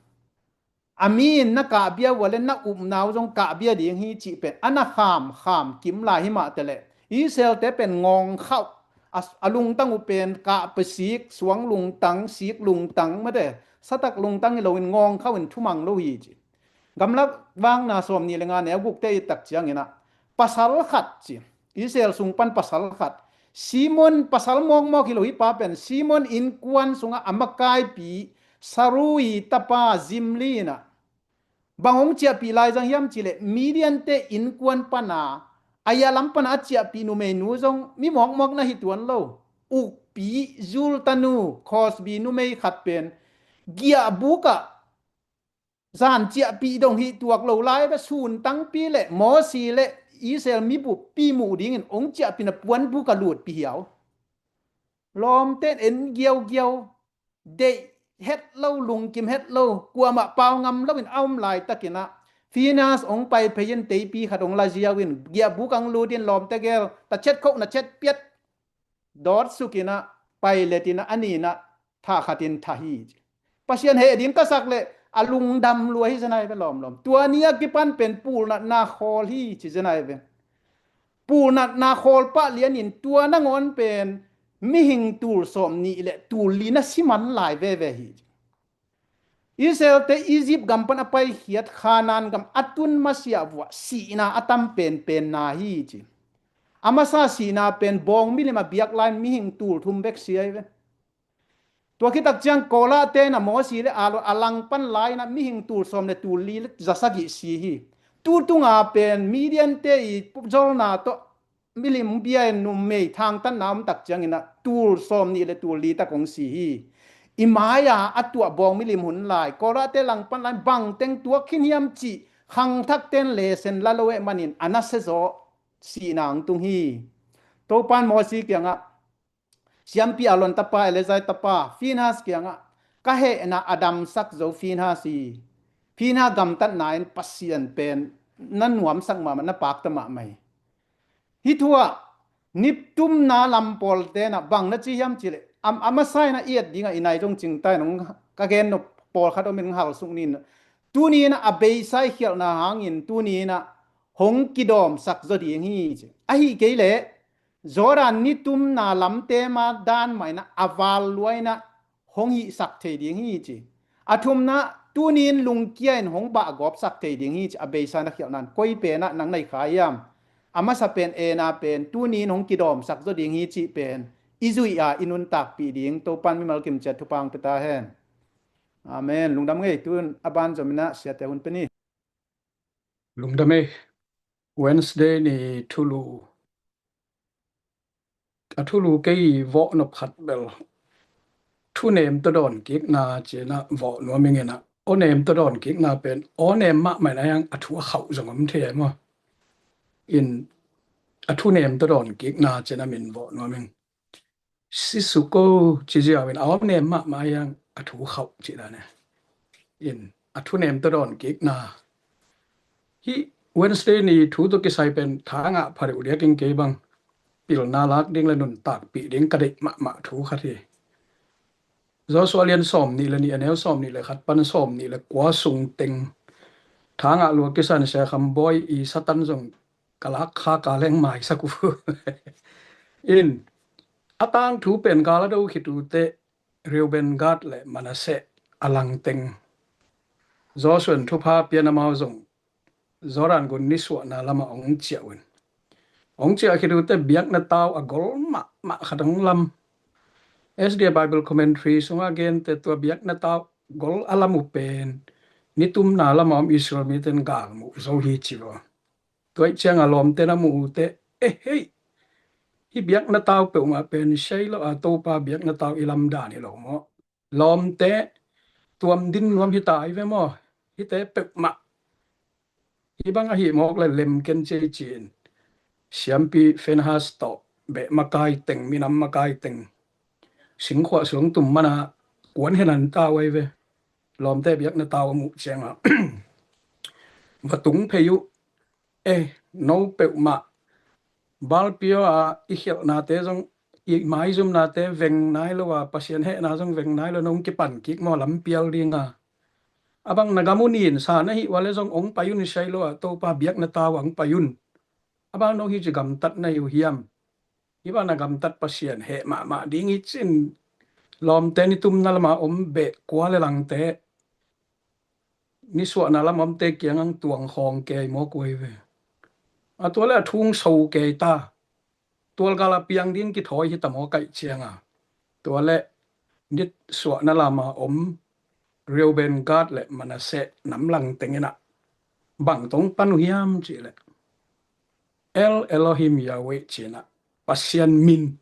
A mi in na kahbia uh a le na upna uh zong kahbia ding hi cih pen a na khamkham kim lai hi mah teleh Israelte pen ngawngkhauh a, a lungtang uh pen kahpia sik, suang lungtang, sik lungtang mate, satak lungtang hi loin ngawngkhauh in thumang lo hi ci. Gamlak vakna sawm nih le nga neu gukte i tak cianginah pasal khat ci. Israel sung pan pasal khat. Simon pasal mawkmawk hi lo hi pa pen Simon innkuan sungah a makaipi Sarui tapa Zimli inah bang hong ciahpih lai zang hiam cihleh Midiante innkuan pana a ia lam pana a ciahpih numeinu zong mi mawkmawk na hi tuan lo. Ukpi zultanu Cosby numei khat pen giahbukah zan ciahpih dong hih tuak lo lai ve. Sun tangpi le Mosi le Israel mibup pi muh dingin ong ciahpihna puanbuk a lutpih hiau. Lawmte in en giaugiau, deih het lo, lungkim het lo, kuamah pau ngam loin a om laitakinah Phinehas ong pai phei in teipi khat ong la ziau in giahbuk ang lut in lawmte gel ta chet khoh na chet piat dawt sukinah pailet inah a ninah thah khatin thah hi ci. Pasian heh ding ka sak leh a lungdam lua hi zenai ve lawmlawm. Tua ni a kipan pen pulnatna khawl hi ci zenai ve. Pulnatna khawl pah lianin tua nangawn pen mihing tul sawm nih le tul li na siman lai veve hi ci. Israelte Egypt gam pan a paikhiat Khanaan gam a tun masiah vuah sihna a tam penpenna hi ci. A masa sihna pen bawng milim a biak lai-in mihing tul thum bek si ahi ve. Tua khitak ciang Korah te in a Mosi le Aaron a langpan lai-in a mihing tul sawm le tul li le zasagih si hi. Tu tunga pen Midian te i zolna tawh milim bia in numei thangtanna om tak ciangin a tul sawm nih le tul li tak hong si hi. I mai-a a tuah bawng milim hun lai Korah te langpan lai bangteng tuak khin hiam cih khangthak ten lesen la lo eh manin a nasia zaw sihna hong tung hi. Topan Mosi kiangah, siampi Aaron tapa, Eleazar tapa Phinehas kiangah, ka hehna a damsak zo Phinehas hi. Phinehas gamtatna in Pasian pen na nuamsak mahmah, na pakta mahmah hi. Hih thu ah niptumna lam pawlte in a bang na ci hiam cih leh, a masa in a i et dingah i nai zong cingta in hong ka gen nop pawlkhat om in hong halsuk ni in, tuni in a beisa i khialhna hangin tuni in a hong kidawmsak zaw ding hi ci. Ahi kei leh Jordan nitumna lamte ma dan mah inah a val lua inah hong hihsak thei ding hi ci. A thumna, tuni in lungkia in hong bahgawpsak thei ding hi ci. A beisa na khialhna'n koi penah nang na hi kha hiam? A masa pen, ena pen tuni in hong kidawmsak zaw ding hi cih pen i zuih a i nuntakpih ding Topa'n mimal kimciat thupha hong pia ta hen. Amen. Lungdam ngei. Tun a ban zom inah siate hun pia ni. Lungdam ei. Wednesday ni thulu, a thulu kei vawh nop khat bel, thunem tawh dawnkikna ci-inah vawh nuam ing inah, awnem tawh dawnkikna pen awnem mahmah inah hiang a thu a khauh zong om thei maw? In a thunem tawh dawnkikna ci-inah min vawh nuam ing. Sisu ko ci ziau in a awnem mahmah hiang a thu khauh cih dan e. In a thunem tawh dawnkikna. Hih Wednesday ni thu tawh kisai pen thangah pha deuh diak ing, kei bang pilna lak ding le nuntakpih ding ka deih mahmah thu khat hi. Joshua lian sawm nih le nih, a neu sawm nih le khat pan sawm nih le kua sung teng thangah lua kisan sia kham bawi i Satan zong ka lak kha ka leng maisak uh. In a tangthu pen gal a do khit uh teh Reuben, Gad le Manasseh a langteng Joshua in thupha pian amau zong Jordan gun nisuahna lamah hong ciah uh in, hong ciah khit uh teh biakna tau a gol mahmah khat hong lam. S D A Bible Commentary sungah gente tua biakna tau gol a lam uh pen nitumna lamah om Israel mite in galmuh zo hi ci uh. Tua ih ciangah lawmte na muh uh teh, eh hei, hih biakna tau peuhmah pen sei lo a, Topa biakna tau i lam dan hi lo maw? Lawmte tuam din nuam hi ta hi ve maw? Hihte peuhmah hih bang ahi mawk le lem ken ci ei ci-in siampi Phinehas tawh beh makai teng, minam makai teng singkhuah suang tum mana kuan henan tau ahi ve. Lawmte biakna tau a muh ciangah va tung phei uh. Eh, no peuhmah Baal Peor a i khialhnate zong, i maizumnate veng nai lo a, Pasian hehna zong veng nai lo, nong kipan kik maw lampial dinga? A bang na gam uh ninsa na hih uh a le zong hong pai un, i sai lo a, Topa biakna tau ah hong pai un. A bang nong hih ci gamtat na hi uh hiam? Hih bang na gamtat Pasian heh mahmah ding hi cin, lawmte nitumna lama om beh kua le langte nisuahna lam omte kiang ang tuang khawng kei maw kuai ve. A tua le a thung so kei ta. Tualgal a piang ding kithawi hi ta maw kaih cianga. Tua le nisuahna lama om Reuben, Gad le Manasseh nam lang teng inah bang tong pan uh hiam cih leh, El Elohim Yahweh ci-inah Pasian min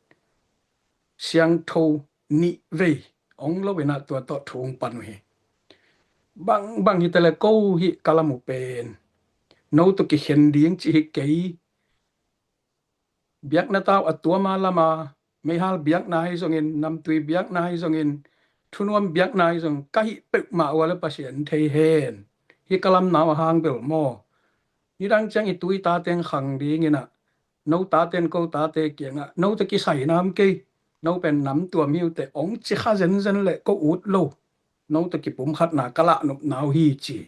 siangtho nih vei ong lo inah tua tawh thu ong pan uh hi. Bangbang hi tele ko hih ka lam uh pen no tawh kikhen ding cih hi kei. Biakna tau a tuama lama, meihal biakna hi zongin, namtui biakna hi zongin, thunuam biakna hi zong ka hih peuhmah uh a le Pasian thei hen. Hih ka lamna uh a hang bel maw? Nidang ciang i tu i tate in khang ding inah, no tate in ko tate kiangah, no tawh kisai nam kei, no pen nam tuam hi uh teh ong ci kha zenzen le ko ut lo, no tawh kipumkhatna ka lahnopna uh hi ci.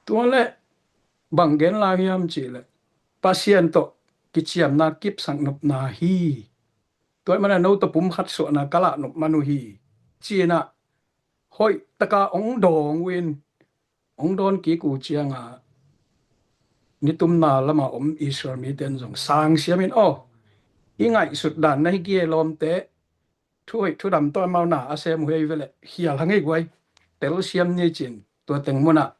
Tua le bang gen lai hiam cih leh Pasian tawh kiciamna kipsak nopna hi. Tua ih mana no tawh pumkhat suahna ka lahnop man uh hi ci-inah hoih taka ong dawng uh in, ong dawn kik uh cianga nitumna lama om Israel mite in zong sang siamin aw, i ngaihsut dan na hi gie lawmte, thuhoih thudam tawh amau na a sem uh hei veleh khial hang ei guai, tel siam ni cin tua teng munah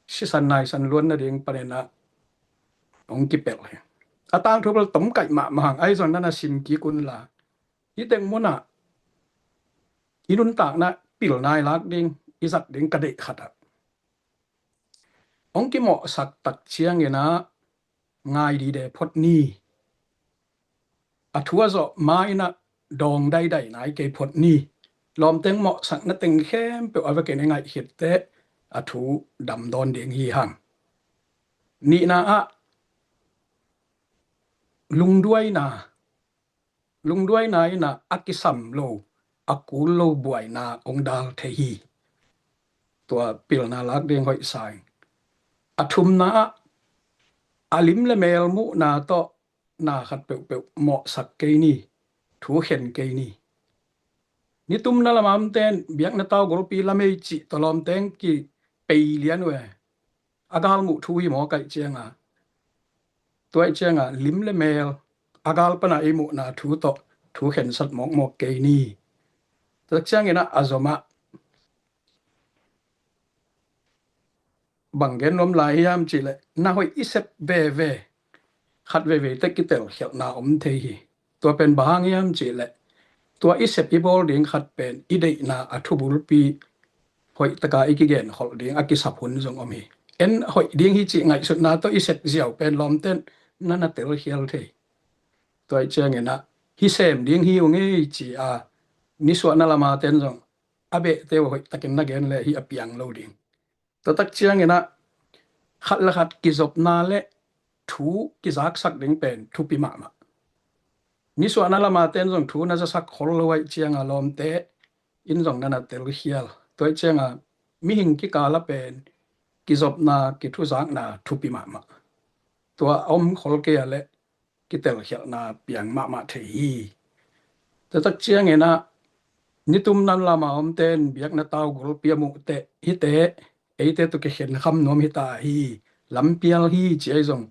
sisan naisan luan nading paninah ong kipelh hi. A tangthu bel tomkaih mahmah hang ahi zong nana sim kik unla, hih teng munah i nuntakna pilna i lak ding, i zat ding ka deih khatah ong kimawhsak tak cianginah ngai dide phot ni. A thu a zawh ma inah dawng daidai nai kei phot ni. Lawmteng mawhsakna teng khempeuh a vekin i ngaih khitteh a thu damdawn ding hi hang. Nihna ah lungduaina, lungduaina inah a kisam lo, a kul lo buaina ong dal thei hi. Tua pilna lak ding hoih sa ing. A thumna ah a lim le mel muhna tawh na khat peuhpeuh mawhsak kei ni, thu khen kei ni. Nitumna lama omten biakna tau golpi lamei cih tawh lawmteng kipei lian uh e. A gal muh thu hi maw kaih cianga, tua ih cianga lim le mel a gal pana ei muhna thu tawh thu khensat mawkmawk kei ni. Tua tak ciangin ah a zomah bang gen nuam lai hiam cihleh, na hoih i sep veve khat veivei teh kitelkhialhna om thei hi. Tua pen bang hang hiam cihleh, tua i sep i bawl ding khat pen i deihna a thubulpi hoih taka i kigen kholh ding a kisap hun zong om hi. En hoih ding hi cih ngaihsutna tawh i sep ziau pen lawmten na na telkhial thei. Tua ih ciangin ah hi sem ding hi ung ei ci a nisuahna lama ten zong a behte uh hoih takin na gen le hi a piang lo ding. Tua tak ciangin ah khat le khat kizopna le thu kizaksak ding pen thupi mahmah. Nisuahna lama ten zong thu na zasak khol lo aih cianga lawmte in zong na na telkhial. Tua ih cianga mihing kikala pen kizopna kithuzakna thupi mahmah. Tua a om khol kei a le kitelkhialhna piang mahmah thei hi. Tua tak ciangin ah nitumna lama omten biakna tau golpi a muh teh hite eite tawh kikhen kham nuam hita hi, lampial hi ci ahi zong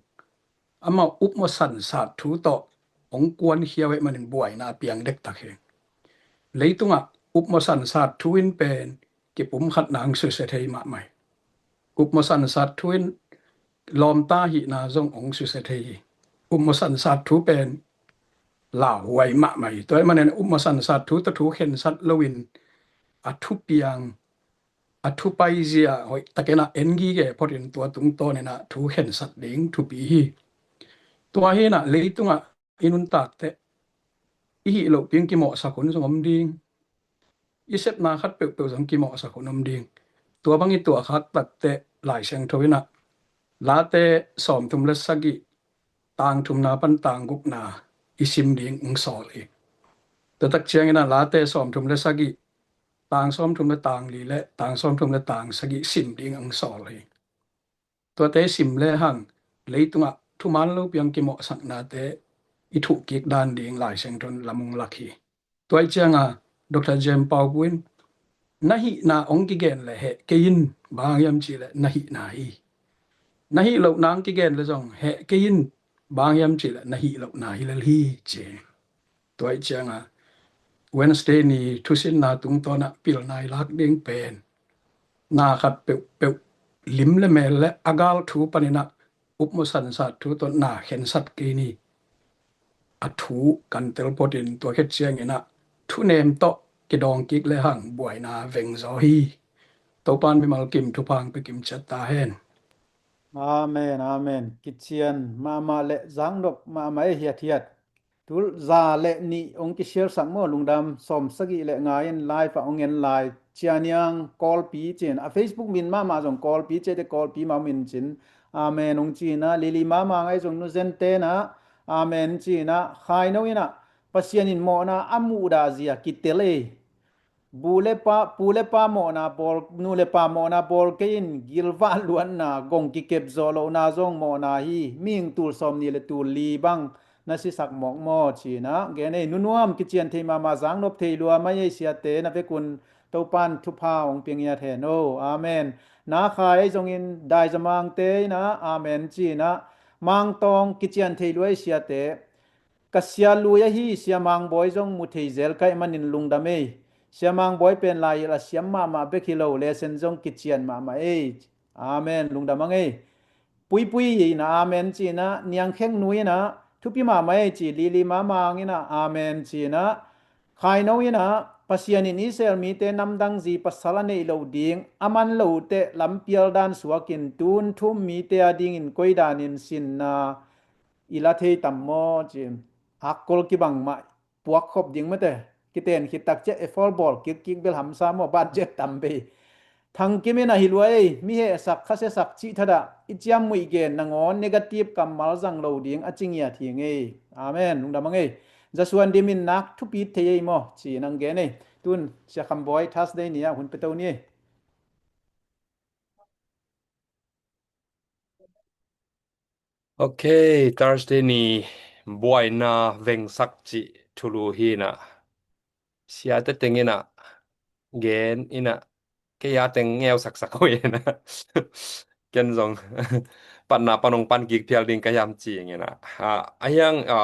amau upmawh sansat thu tawh hong kuankhia uh ahih manin buaina a piang dektak hi. Leitungah upmawh sansat thu in pen kipumkhatna hong susia thei mahmah hi. Upmawh sansat thu in lawmta hihna zong hong susia thei hi. Upmawh sansat thu pen lauhuai mahmah hi. Tua ahih manin upmawh sansat thu tawh thu khensat loin a thupiang a thupaizia hoih takin ah en gige photin tua tungtawnin ah thu khensat ding thupi hi. Tua hi in ah leitungah i nuntak teh i hih lohping kimawhsak hun zong om ding. I sepna khat peuhpeuh zong kimawhsak hun om ding. Tua bang i tuahkhak tak teh Lai Siangtho in ah Late sawmthum le sagih tang thumna pan tang gukna i sim ding hong sawl hi. Tua tak ciangin ah Late sawmthum le sagih tang sawmthum le tang li le tang sawmthum le tang sagih sim ding hong sawl hi. Tuate sim le hang leitungah thuman lo piang kimawhsaknate i thuhkik dan ding Lai Siangtho in lam hong lak hi. Tua ih cianga Doctor Jem Pau Pu in na hihna hong kigen le heh kei in, bang hang hiam cihleh na hihna hi. Na hih lohna hong kigen le zong heh kei in, bang hang hiam cihleh na hih lohna hi lel hi ci. Tua ih cianga Wednesday ni thusinna tungtawnah pilna i lak ding pen na khat peuhpeuh lim le mel le a gal thu panin ah upmawh sansat thu tawh na khensat kei ni. A thu kan tel photin tua khit ciangin ah thunem tawh kidawng kik le hang buaina veng zaw hi. Topan mimal kim thupha hong pia kim ciat ta hen. Amen, amen. Kician mahmah le zaknop mahmah e, hiathiat. Tul za le nih hong kisialsak maw, lungdam. Sawm sagih le nga in live ah hong en lai. Cianiang Kawlpi cin a Facebook min mahmah zong Kawlpi ciate Kawlpi mah min cin. Amen hong cina Lili mahmah ngai zong Nu Zen tena amen cina Khaino ina Pasian in mawhna a muhdah zia kitel ei. Bu le pa, pu le pa mawhna bawl, nu le pa mawhna bawl kei in, gilvah luatna, gong kikep zawh lohna zong mawhna hi. Mihing tul sawm nih le tul li bang na sisak mawk maw cina gen ei. Nunuam kician thei mahmah, zaknop thei lua mai ei siate, na vekun Topan thupha hong pia ngiat hen o. Amen. Na Khai ei zongin Daizamangte ina amen cina Mangtawng kician thei lua ei siate. Ka sia lui ahi Sia Mang Bawi zong mu thei zel ka hih manin lungdam ei. Sia Mang Bawi pen lai-hilh a siam mahmah bek hi lo, lesson zong kician mahmah ei. Amen, lungdam ang ei. Puipui ina amen cina Niang Khek Nu ina thupi mahmah ei ci, Lili Mamang ina amen cina Khaino ina Pasian in Israel mite namdang zi pasal a neih loh ding a man loh teh lampial dan suakin tun thum mite a dingin koi danin sinna i la thei tam maw ci. Hakkol kibang mah puak khop ding mate. Kiten khit tak ciah effort bawl kikkik bel hamsa maw, budget tam bei. Thang Kim in ahi lua ei, mi hehsak khasesak cih thadah i ciammuih gen nangawn negative kammal zang lo ding a ci ngiat hi ngei. Amen. Lungdam ang ei. Zasuan Dim in nak thupit thei ei maw ci nang gen ei. Tun Sia Kham Bawi Thursday ni ah hun pia to ni ei. Ok, Thursday ni buaina vengsak cih thulu hi inah, siate teng inah gen inah, kei a teng ngeusaksak uh inah, ken zong patna pan hong pan kik phial ding ka hiam ci inah, a, a hiang, a,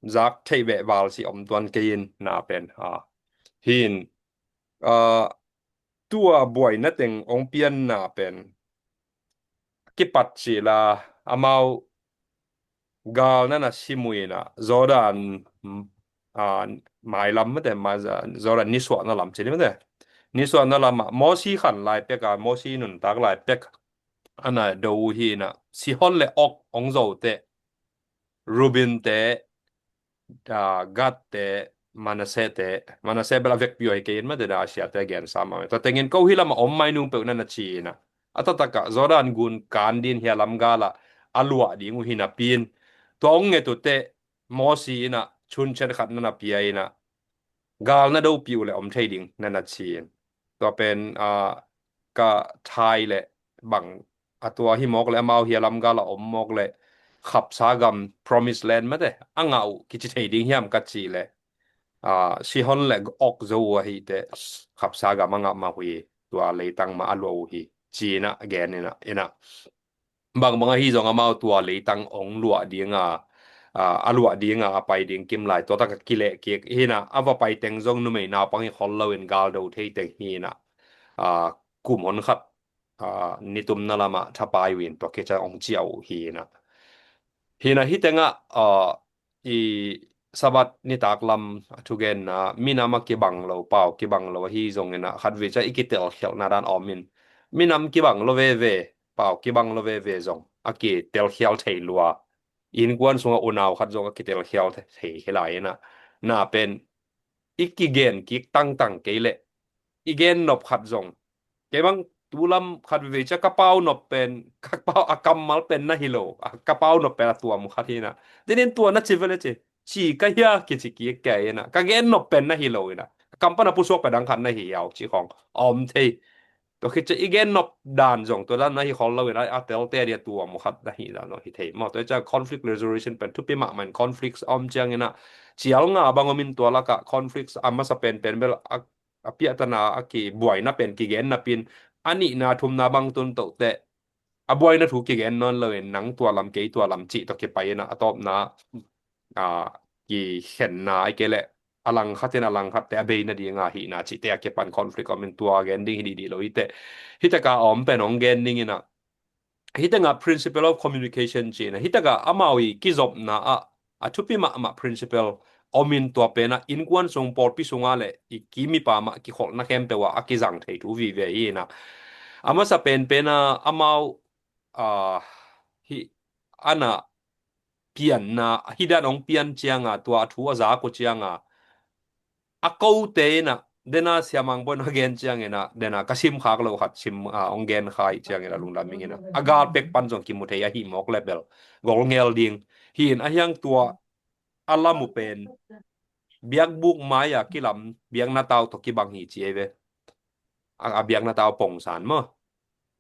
zak theih beh val si om tuan kei in na pen, a, hi in, a, tua buaina teng hong pianna pen kipat cila amau gal na na sim uh inah Jordan, a, mailam mate, ma-, Jordan nisuahna lam ci ni mate. Nisuahna lamah Mosi khan lai pek a, Mosi nuntak lai pek a na do uh hi inah, Sihon le Og hong zo teh, Reuben te, a, Gad te, Manasseh te, Manasseh bel a vekpi uh hi kei in mate, da a siate a gensa mah. Tua tengin ko hih lamah om mai nung peuh na na ci inah, a taktak ah Jordan gun kan din hia lam gal ah a luah ding uh hi napi in, tua hong nget uh teh Mosi inah chunchen khat na na pia inah, gal na dopih uh le om thei ding na na ci in. Tua pen, a, ka thai le bang a tua hi mawk le, amau hia lam gal a om mawk le, khapsa gam, promised land mate a ngah uh kici thei ding hiam ka cih le, a, Sihon le Og zo uh ahi teh khapsa gam a ngah mah uh hi, tua leitang mah a luah uh hi ci inah gen inah, inah bangbang ahi zong amau tua leitang hong luah dinga, a, a luah dinga a pai ding kim lai, tua tak a kileh kik hi inah, a va pai teng zong numei naupang hi khol lo in gal do thei teng hi inah, a, kum hon khat, a, nitumna lamah thapai uh in tua kica hong ciah uh hi inah. Hi inah hih tengah, a, i Sabbath nitak lam a thugenna, minam a kibang lo, pau kibang lo ahi zong inah khatvei ciah i kitelkhialhna dan om in, minam kibang lo veve, pau kibang lo veve zong a kitelkhial thei lua. Innkuan sungah unau khat zong a kitelkhial thei hi lai inah, na pen i kigen kik tangtang kei leh, i gen nop khat zong, kei bang tu lam khat veve ciah ka pau nop pen, ka pau a kammal pen na hi lo, a, ka pau nop pen a tuam uh khat hi inah, denin tua na ci vele ci, ci ka hia kici kik kei inah, ka gen nop pen na hi lo inah, ka kam pan a pusuak pen dang khat na hi hiau ci khong om thei. Tua khit ciah i gen nop dan zong tua dan na hi khol lo inah, a telte a dia tuam uh khat na hi dan zong hi thei maw. Tua ciah conflict resolution pen thupi mahmah in, conflicts a om ciang inah cial nga bang om in, tua lakah conflicts a masa penpen bel a, a piahtana a kibuaina pen kigen napi in, a nihna thumna bang tun toh teh a buaina thu kigen nawn lo in, nang tua lam kei tua lam cih tawh kipai inah, a tawpna, a, kikhenna ahi kei leh a langkhat in a langkhatte a bei nadinga hihna cihte a kipan conflict om in, tua gen ding hi dihdih lo hi teh. Hih tak a om pen hong gen ding inah, hih tengah principle of communication ci inah, hih tak a amau i kizopna ah a thupi mahmah principle om in, tua pen ah innkuan sung, pawlpi sungah le i ki mipa mah kikholhna khempeuh ah a kizang thei thu vive hi inah, a masa penpen ah amau, a, hih a na pianna, hih dan hong pian cianga, tua a thu a zak uh cianga, a kote inah dena Sia Mang Bawi in a gen ciang inah, dena ka sim khak lo khat sim, a, hong gen kha ih ciang inah lungdam ing inah, a gal pek pan zong kimu thei ahi mawk le bel gol ngel ding hi in, a hiang tua a lam uh pen biakbuk mai a kilam biakna tau tawh kibang hi ci ei ve. A, a biakna tau pongsan maw,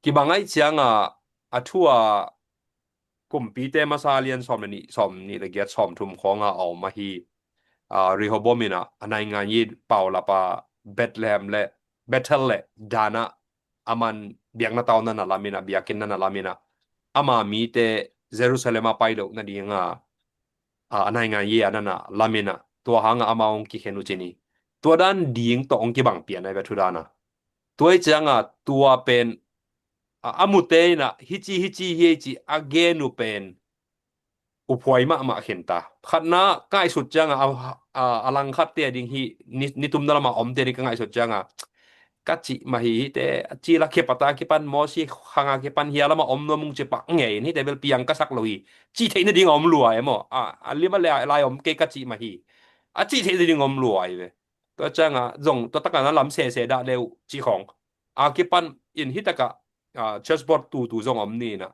kibang aih cianga, a thu a kumpite masa lian sawm le nih, sawm nih le giat, sawm thum khawnga a om ahi, a, Rehoboam inah a naingan yi paulap a Bethlehem le Bethel le Dan ah a man biakna tau na na lam inah, biakinn na na lam inah, ama mite Jerusalem a pai loh nadinga, a, a naingan yi a na na lam inah, tua hanga amau hong kikhen uh ci ni. Tua dan ding tawh hong kibang pian ahi ve thu dan a. Tua ih cianga tua pen, a, a mute inah hici hici hi ei ci a gen uh pen uphuai mahmah khinta. Khatna ngaihsut cianga, a, a, a langkhatte a ding hi, ni, nitumna lamah omte a ding ka ngaihsut cianga, ka cih mah hi, hihte a cila khepata kipan, Mosi khanga kipan hia lamah om nuam ung ci pah ngei in, hihte bel piang ka sak lo hi, cih theih nading a om lua e maw. A, a lim a le lai om kei ka cih mah hi, a cih theih nading a om lua hi ve. Tua cianga zong tua takah na lam sese dah le uh ci khong a kipan in, hih takah, a, chessboard tutu zong om ni inah,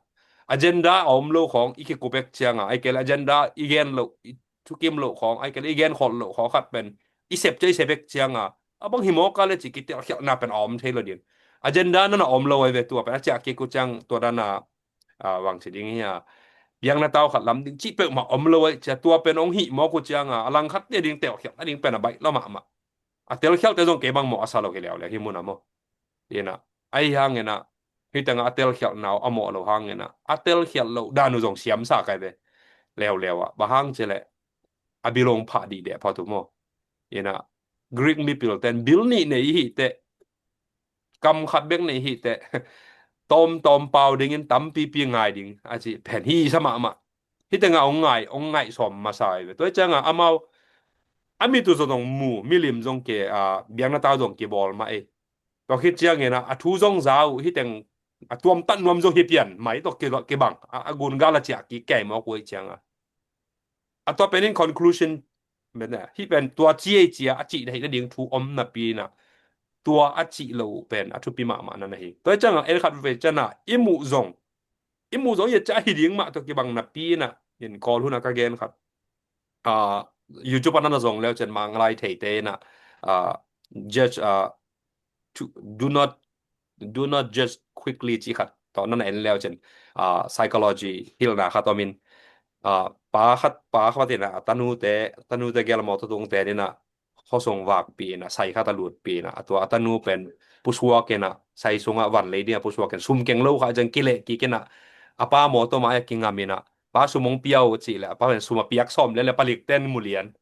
agenda a om lo khong i kikupek cianga, ahi kei le agenda i gen loh, i thukim loh khong, ahi kei le i gen kholh loh khong khat pen i sep cia i sepek cianga, a bang hi mawk a le ci kitelkhialhna pen a om thei lo ding. Agenda na na om lo ahi ve, tua pen a ciah kik uh ciang tua dan a, a, bang ci ding hi a, biakna tau khat lam ding cih peuhmah om lo aih cia, tua pen hong hih mawk uh cianga a langkhat te ding telkhialh a ding pen a baih lo mahmah. A telkhialhte zong kei bang mawh a sa lo hi leuleu hi mun a maw. Inah, ahi hanginah, hih tengah a telkhialhna uh a mawh lo hanginah a telkhialh loh dan uh zong siamsa kai ve. Leuleu ah bang hang cileh a bil hong phah dihdeh phot uh maw. Inah, Greek mipil ten bil nih nei i hih teh, kam khat bek nei i hih teh, tawmtawm pau dingin tampipi ngai ding a cih pen hi sa mahmah. Hih tengah hong ngai, hong ngaih sawm masa hi ve. Tua hi ciangah amau a mit uh zong mu, milim zong ke, a, biakna tau zong kibawl mah ei. Tua khit ciangin a, a thu zong za uh, hih teng a tuamtat nuam zong hi pian mai tawh ki, kibang a, a gun gal a ciah kik kei mawk uh hi ciangah. A tua penin conclusion, hih pen tua ci ei cia a cih theih nading thu om napi inah, tua a cih lo uh pen a thupi mahmah na na hi. Tua hi ciangah en khat veve ciangah i muh zong, i muh zong i a ciah hi ding mah tawh kibang napi inah, in Kawl hunah ka gen khat, a, YouTube a na na zong leu cian Manglai theite inah, a, judge, a, to, do not, do not judge quickly cih khat tawh na na en leu cian, a, psychology hilhna khat omin, a, pa khat, pa khat inah a tanute, tanute gel mawtaw tungte inah khuasung vakpi inah, sai khat a lutpi inah, a tua a tanu pen pusuak inah, sai sungah van lei dingah pusuak in sum keng lo kha ciang kileh kik inah, a pa mawtaw mai a kingam inah, pa sum hong pia uh cih leh a pa pen sum a piak sawm lele palik ten mu lian.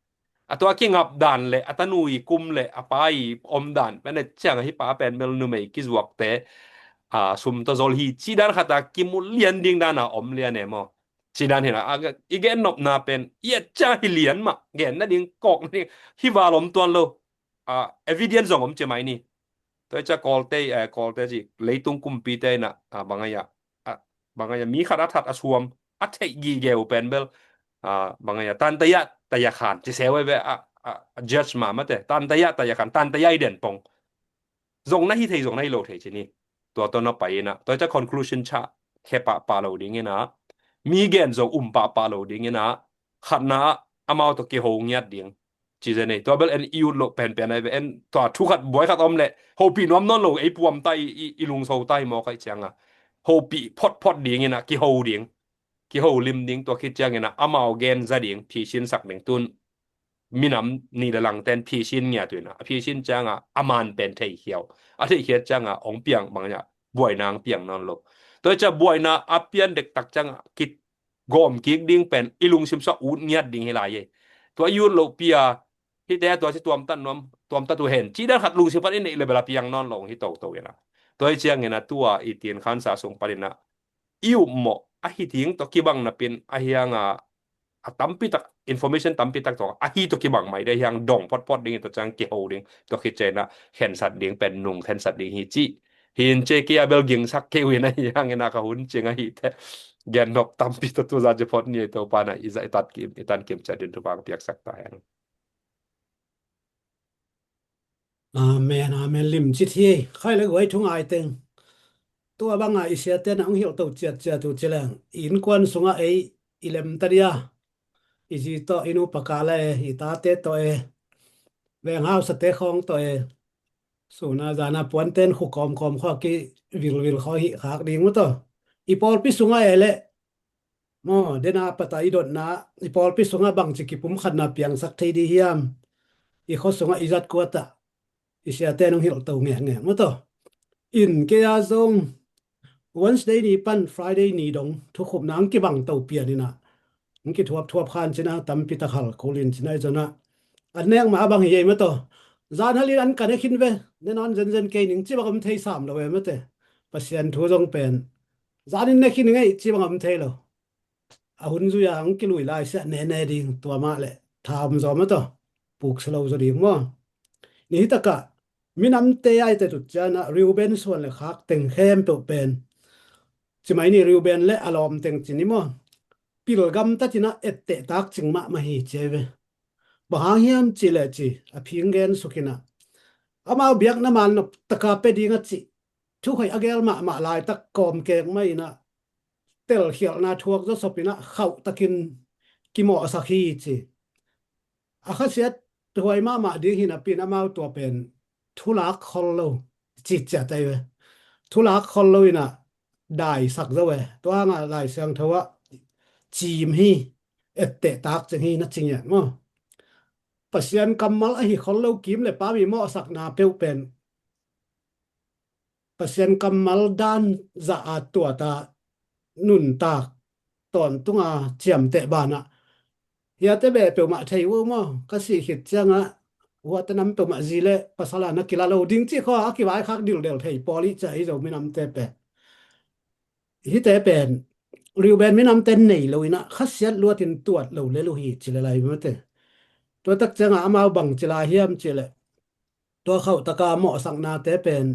A tua a kingap dan le a tanu i kum le a pa i om dan pen a ciang a hih pa pen bel numei kizuakte, a, sum tawh zol hi cih dan khat a kimu lian ding dan a om lian e maw. Cih dan hi inah, a, i gen nopna pen i a ciah hi lian mah, gen nading kawk nading hi val om tuan lo. A, evidence zong om ci mai ni. Tua hi ciah Kawlte, eh, Kawlte cih leitung kumpite inah, a, bang a, a, bang a mi khat a that a suam a theih gige uh pen bel, a, bang a, Tantaya Tayakhan ci seu ve, a, a, a judge mahmah te, Tantaya Tayakhan, Tantaya i den pong. Zong na hi thei, zong na hi lo thei ci ni. Tua tawh na pai inah, tua hi ciah conclusion ciah khe pahpah lo ding inah, mi gen zong um pahpah lo ding inah, khatna ah amau tawh kiho ngiat ding ci zen ei. Tua bel en i ut loh penpen ai ve, en tua thu khat buai khat om leh hopih nuam nawn lo, ei puam ta i, i, i lungso ta hi mawk aih ciangah, hopih photphot ding inah kiho ding, kiho lim ding. Tua khit ciangin ah amau gen za ding, phisin sak ding. Tun minam nih le langten phisin ngiat uh inah, a phisin ciangah a man pen theikhia uh, a theikhiat ciangah hong piang bang inah buaina hong piang nawn lo. Tua hi ciah buaina a pian dektak ciangah kigawm kik ding pen i lungsim sungah ut ngiat ding hi lai ei. Tua i ut lohpi a, hihte a tua ci tuamtat nuam, tuamtat uh hen cih dan khat lungsim pan i neih le bel a piang nawn lo hong hi toto inah. Tua hi ciangin ah tua i tin khansa sung panin ah i upmawh a hi ding tawh kibang napin a hiang a, a tampi tak, information tampi tak tawh a hi tawh kibang mai ding a hiang dong photphot ding, tua ciang kiho ding, tua khit ciangin ah khensat ding pen nung khensat ding hi cih. Hi in ci kei a bel gingsak kei uh inah, a hiangin ah ka hun ciang a hi teh. Gen nop tampi tawh tu zan ci phot ni, Topa in ah i zah i tat kim, i tan kim ciat ding thupha piaksak ta hen. Amen, amen. Lim ci hi ei. Khai le guai thu ngai teng. Tua bangah i siate na hong hilh to ciatciat uh ci leng, i innkuan sungah ei i lem ta dia. I zi tawh, i nupa kah le, i tate tawh e, veng hausate khawng tawh e, sun a zan a puanten khu kawmkawm khawng a kivilvil khawng hih khak ding uh tawh. I pawlpi sungah e leh maw, den a pat a i dotna, i pawlpi sungah bangci kipumkhatna piangsak thei ding hiam? I khua sungah, i zat kuat ah i siate nong hilh to ngekngek maw tawh. In kei a zong Wednesday ni pan Friday ni dong thukhupna hong kibang to pian inah, hong kithuapthuap khan cin a, tampi tak hal kul in cin a, i zon ah an nek mah a bang hi ei maw tawh. Zan hal in an ka ne khin ve, ne nawn zenzen kei ning ci bang om thei sam lo e maw te. Pasian thu zong pen zan in ne khin ning ei ci bang om thei lo. A hun zui a hong kilui lai siah nene ding, tua mah leh tha om zaw maw tawh, puk si lo zaw ding maw. Ni hi takah minamte aite tut ciang ah Reuben suan le khak teng khempeuh pen, ci mai ni, Reuben le a lawm teng ci ni maw, pil gamtat inah etteh tak cing mahmah hi ci ei ve. Bang hang hiam cih leh ci, a phing gen suk inah, amau biakna man nop taka pia ding a cih thu hoih a gel mahmah laitak kawmkek mah inah telkhialhna thuak zawsop inah khauh takin kimawhsak hi ci. A khasiat huai mahmah ding hi napi in amau tua pen thulak khol lo, citciat ai ve. Thulak khol lo inah daisak zo e. Tua hangah Lai Siangtho ah ciim hi, etteh tak ciang hi na ci ngiat maw? Pasian kammal ahi khol lo kim le pam i mawhsakna peuh pen Pasian kammal dan zah a tuata nuntak tawntunga ciamteh banah hiate beh peuhmah thei uh maw? Ka sih khit ciangah huate nam peuhmah zi le pasal a na kila lo ding cih khaw a kivaikhak dildel thei pawl i ciah i Zo minamte pen hihte pen Reuben minamte nei lo inah khasiat luatin tuat lo lel uh hi ci le lai mate. Tua tak ciangah amau bang ci lai hiam cih leh tua khauh taka mawhsaknate pen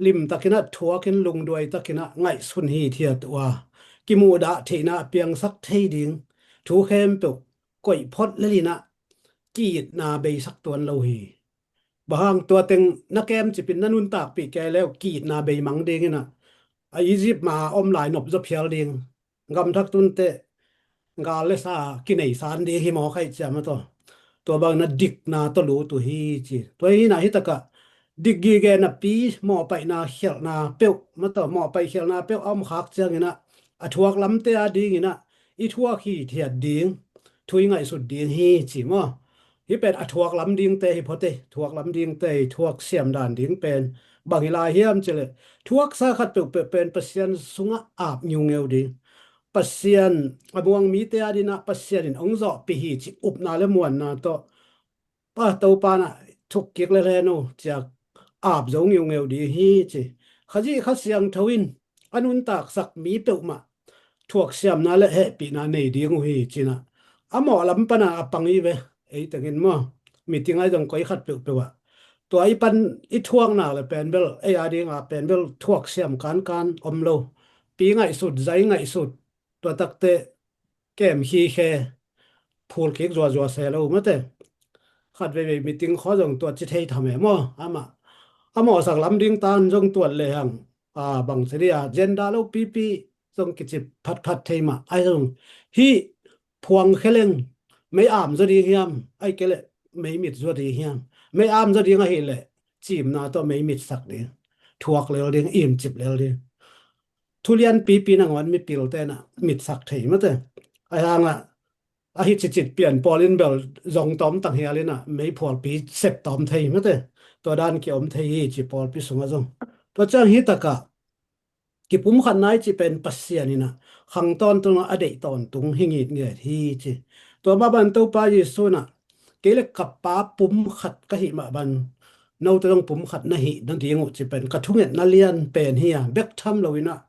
limtakinah thuakin lungduai takinah ngaihsun hithiat uh a kimuhdah theihna a piangsak thei ding thu khempeuh koih phot lelinah ki-itna beisak tuan lo hi. Bang hang tua teng na kemcipin na nuntakpih kei leu ki-itna beimang dinginah a Egypt ma a om lai nopzaw phial ding gamthak tunte gal le sa kinei san ding hi maw khaih ciam a taw. Tua bang na dikna tawh lut uh hi ci. Tua hinah hitakah dik gige napi mawhpaihna khialhna peuh mataw mawhpaih khialhna peuh a om khak cianginah a thuak lamte a dinginah i thuak hithiat ding thu i ngaihsut ding hi ci maw? Hih pen a thuak lam dingte hi phawte, thuak lam dingte hi, thuak siam dan ding pen bang hi lai hiam cileh thuaksa khat peuhpeuh pen Pasian sungah ap ngiungeu ding. Pasian a muang mite a dinah Pasian in ong zawhpih hi ci upna le muanna tawh pa Topa na thuk kik le hlen uh ciak ap zo ngiungeu ding hi ci. Khazih Kha Siangtho in a nuntaksak mi peuhmah thuaksiamna le hehpihna nei ding uh hi cinah a mawh lam pana a pang hi ve. Ei tengin maw miting ai zong koi khat peuhpeuh ah tua i pan i thuakna le penbel ei a dinga penbel thuaksiam kankan om lo. Pi ngaihsut zai ngaihsut tua takte kem khikhe phul kik zuazua se lo mate. Khat veivei miting khaw zong tua ci thei tham e maw? Amah a mawhsak lam ding tan zong tuat lehang a bang se dia gender lo pipi zong kici phatphat thei mah ai zong hih phuang kheleng mei am zaw ding hiam ai kele mei mit zaw ding hiam? Mei am zaw ding ahileh cimna tawh mei mitsak ding, thuak lel ding, imcip lel ding. Thulian pipi nangawn mipil tenah mitsak thei mate. Ai hangah ahi cicit pian pawlin bel zong tawm tang hialinah meiphualpi sep tawm thei mate. Tua dan kiom thei hi ci pawlpi sungah zong tua ciang hi takah kipumkhatna i cih pen Pasian inah khang tawntung a deih tawntung hi ngitnget hi ci. Tua mah ban Topa Jesu inah kei le ka Pa pumkhat ka hih mah ban note zong pumkhat na hih nading uh ci pen ka thungetna lian pen hi a bek tham lo inah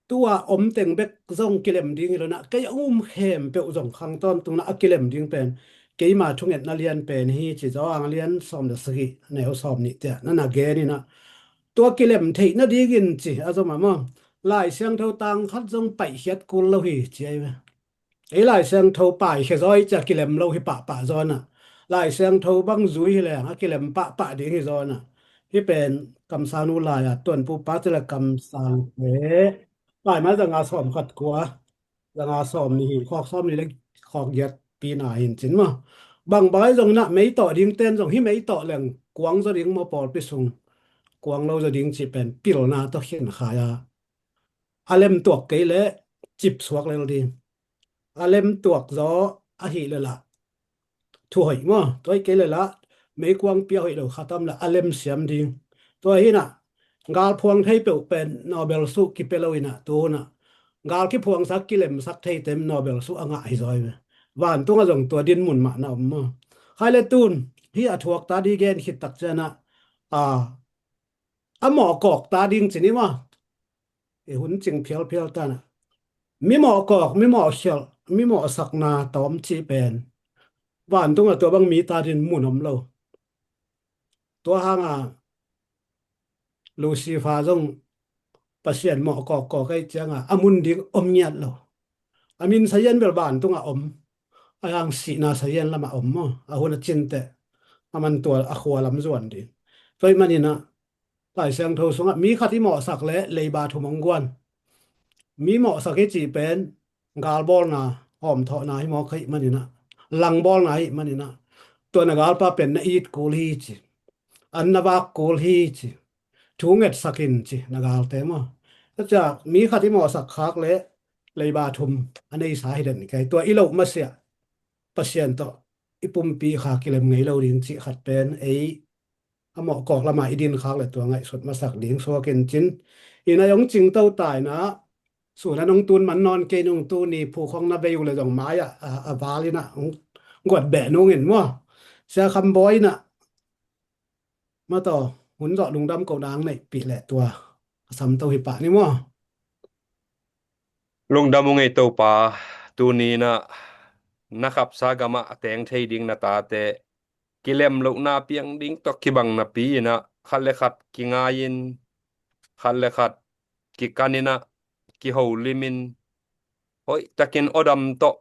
tua om teng bek zong kilem ding hi lo inah kei a um khempeuh zong khang tawntungna a kilem ding pen keima thungetna lian pen hi ci. Zawhang lian sawm le sagih neu sawm nih tiah na na gen inah tua kilem theih nadingin ci a zom a maw? Lai Siangtho tang khat zong paihkhiat kul lo hi ci ai ve. Ei Lai Siangtho paikhia zaw i cia kilem lo hi pahpah zaw inah Lai Siangtho bang zui hi leng a kilem pahpah ding hi zaw inah hih pen kamsangnu lai-a tuanpu pa cile kamsangte lai mai zanga sawm khat kua zanga sawm nih hi khawk sawm nih le khawk giat pina hin cin maw? Bang bang ai zong inah mei tawh ding ten zong hi mei tawh leng kuang zaw ding maw pawlpi sung kuang lo zaw ding cih pen pilna tawh khin khai a a lem tuak kei le cip suak lel ding. A lem tuak zaw ahih le lah thu hoih maw? Tua hi kei le lah meikuang pia hoih lo khatam lah a lem siam ding. Tua hinah gal phuang thei peuh pen Nobel suh kipia lo inah tu hunah gal kiphuangsak kilemsak thei tem Nobel suh a ngah hi zaw hi ve. Vantungah zong tua din mun mah na om maw? Khai le tun hi a thuak ta di gen khit tak cianah a a mawhkawk ta ding cin i maw? I hun cing phialphial tanah mi mawhkawk mi mawhkhialh mi mawhsakna tawm cih pen vantungah tua bang mi ta din mun om lo. Tua hanga Lucifer zong Pasian mawhkawkkawk aih cianga a mun ding om ngiat lo. A min sazian bel vantungah om. A hang sihna sazian lamah om maw? A hun a cinteh a man tua a khua lam zuan ding. Tua ih maninah Lai Siangtho sungah mi khat i mawhsak le leiba thum hong guan. Mi mawhsak i cih pen galbawlna hawmthawhna hi mawk ahih maninah langbawlna ahih maninah tua na galpa pen na it kul hi ci. An na vak kul hi ci. Thu ngetsak in ci na galte maw? Tua ciah mi khat i mawhsak khak le leiba thum a neisa hi den kei. Tua i loh masiah Pasian tawh i pumpi kha kilem ngei lo ding cih khat pen ei a mawh kawk lamah i din khak le tua ngaihsut masak ding suak in cin. Ina hong cingto ta ina, sun a nong tun man nawn kei nung, tuni phukhong na vei uh le zong mai ah a, a val ina hong guat beh nung in maw. Sia Kham Bawi ina, ma taw, hun zawh lungdam ko dang neihpih le tua a samto hi pah ni maw. Lungdam uh ngei Topa, tuni ina na khapsa gamah a teng thei ding na tate kilem lohna piang ding tawh kibang napi ina khat le khat kingai in, khat le khat kikan ina kiholim in, hoih takin awdam tawh,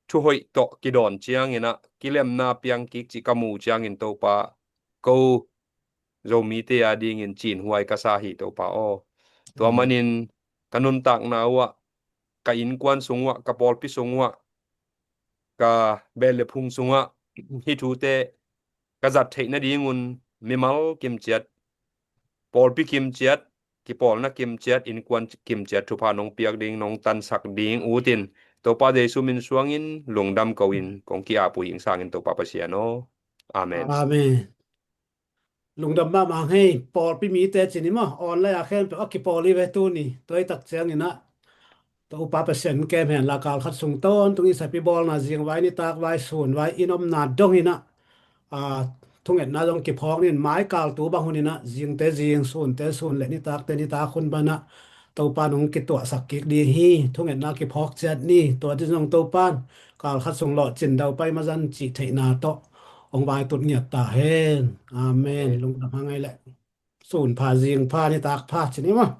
thuhoih tawh kidawn ciang ina kilemna piang kik cih ka mu ciangin Topa, ko Zomite a dingin cinhuai ka sa hi Topa aw. Tua manin ka nuntakna uhah, ka innkuan sung uhah, ka pawlpi sung uhah, ka bel le phung sungah hih thute ka zat theih nadingun mimal kimciat, pawlpi kimciat, kipawlna kimciat, innkuan kimciat thupha nong piak ding, nong tansak ding utin Topa Jesu min suangin lungdam ko in kong ki-ap uh hing sangin Topa Pasian aw. Amen. Amen. Lungdam mahmah hang hei, pawlpi mite cin i maw, online a khempeuh a kipawl i ve tuni, tua i tak ciang ina tua upa Pasian kem hen la kal khat sung tawntung i sapi bawlna zing vai nitak vai sun vai in omna dong ina, a, thungetna zong kiphawk nin mai kal tu bang hun ina zingte zing sunte sun le nitakte nitak hun bana Topa nong kituahsak kik ding hi. Thungetna kiphawk ciat ni, tua ti zong Topan kal khat sung lawh cin dau pai mazan cih theihna tawh hong vai tut ngiat ta hen. Amen. Lungdam hang ei le. Sun pha, zing pha, nitak pha cin i maw.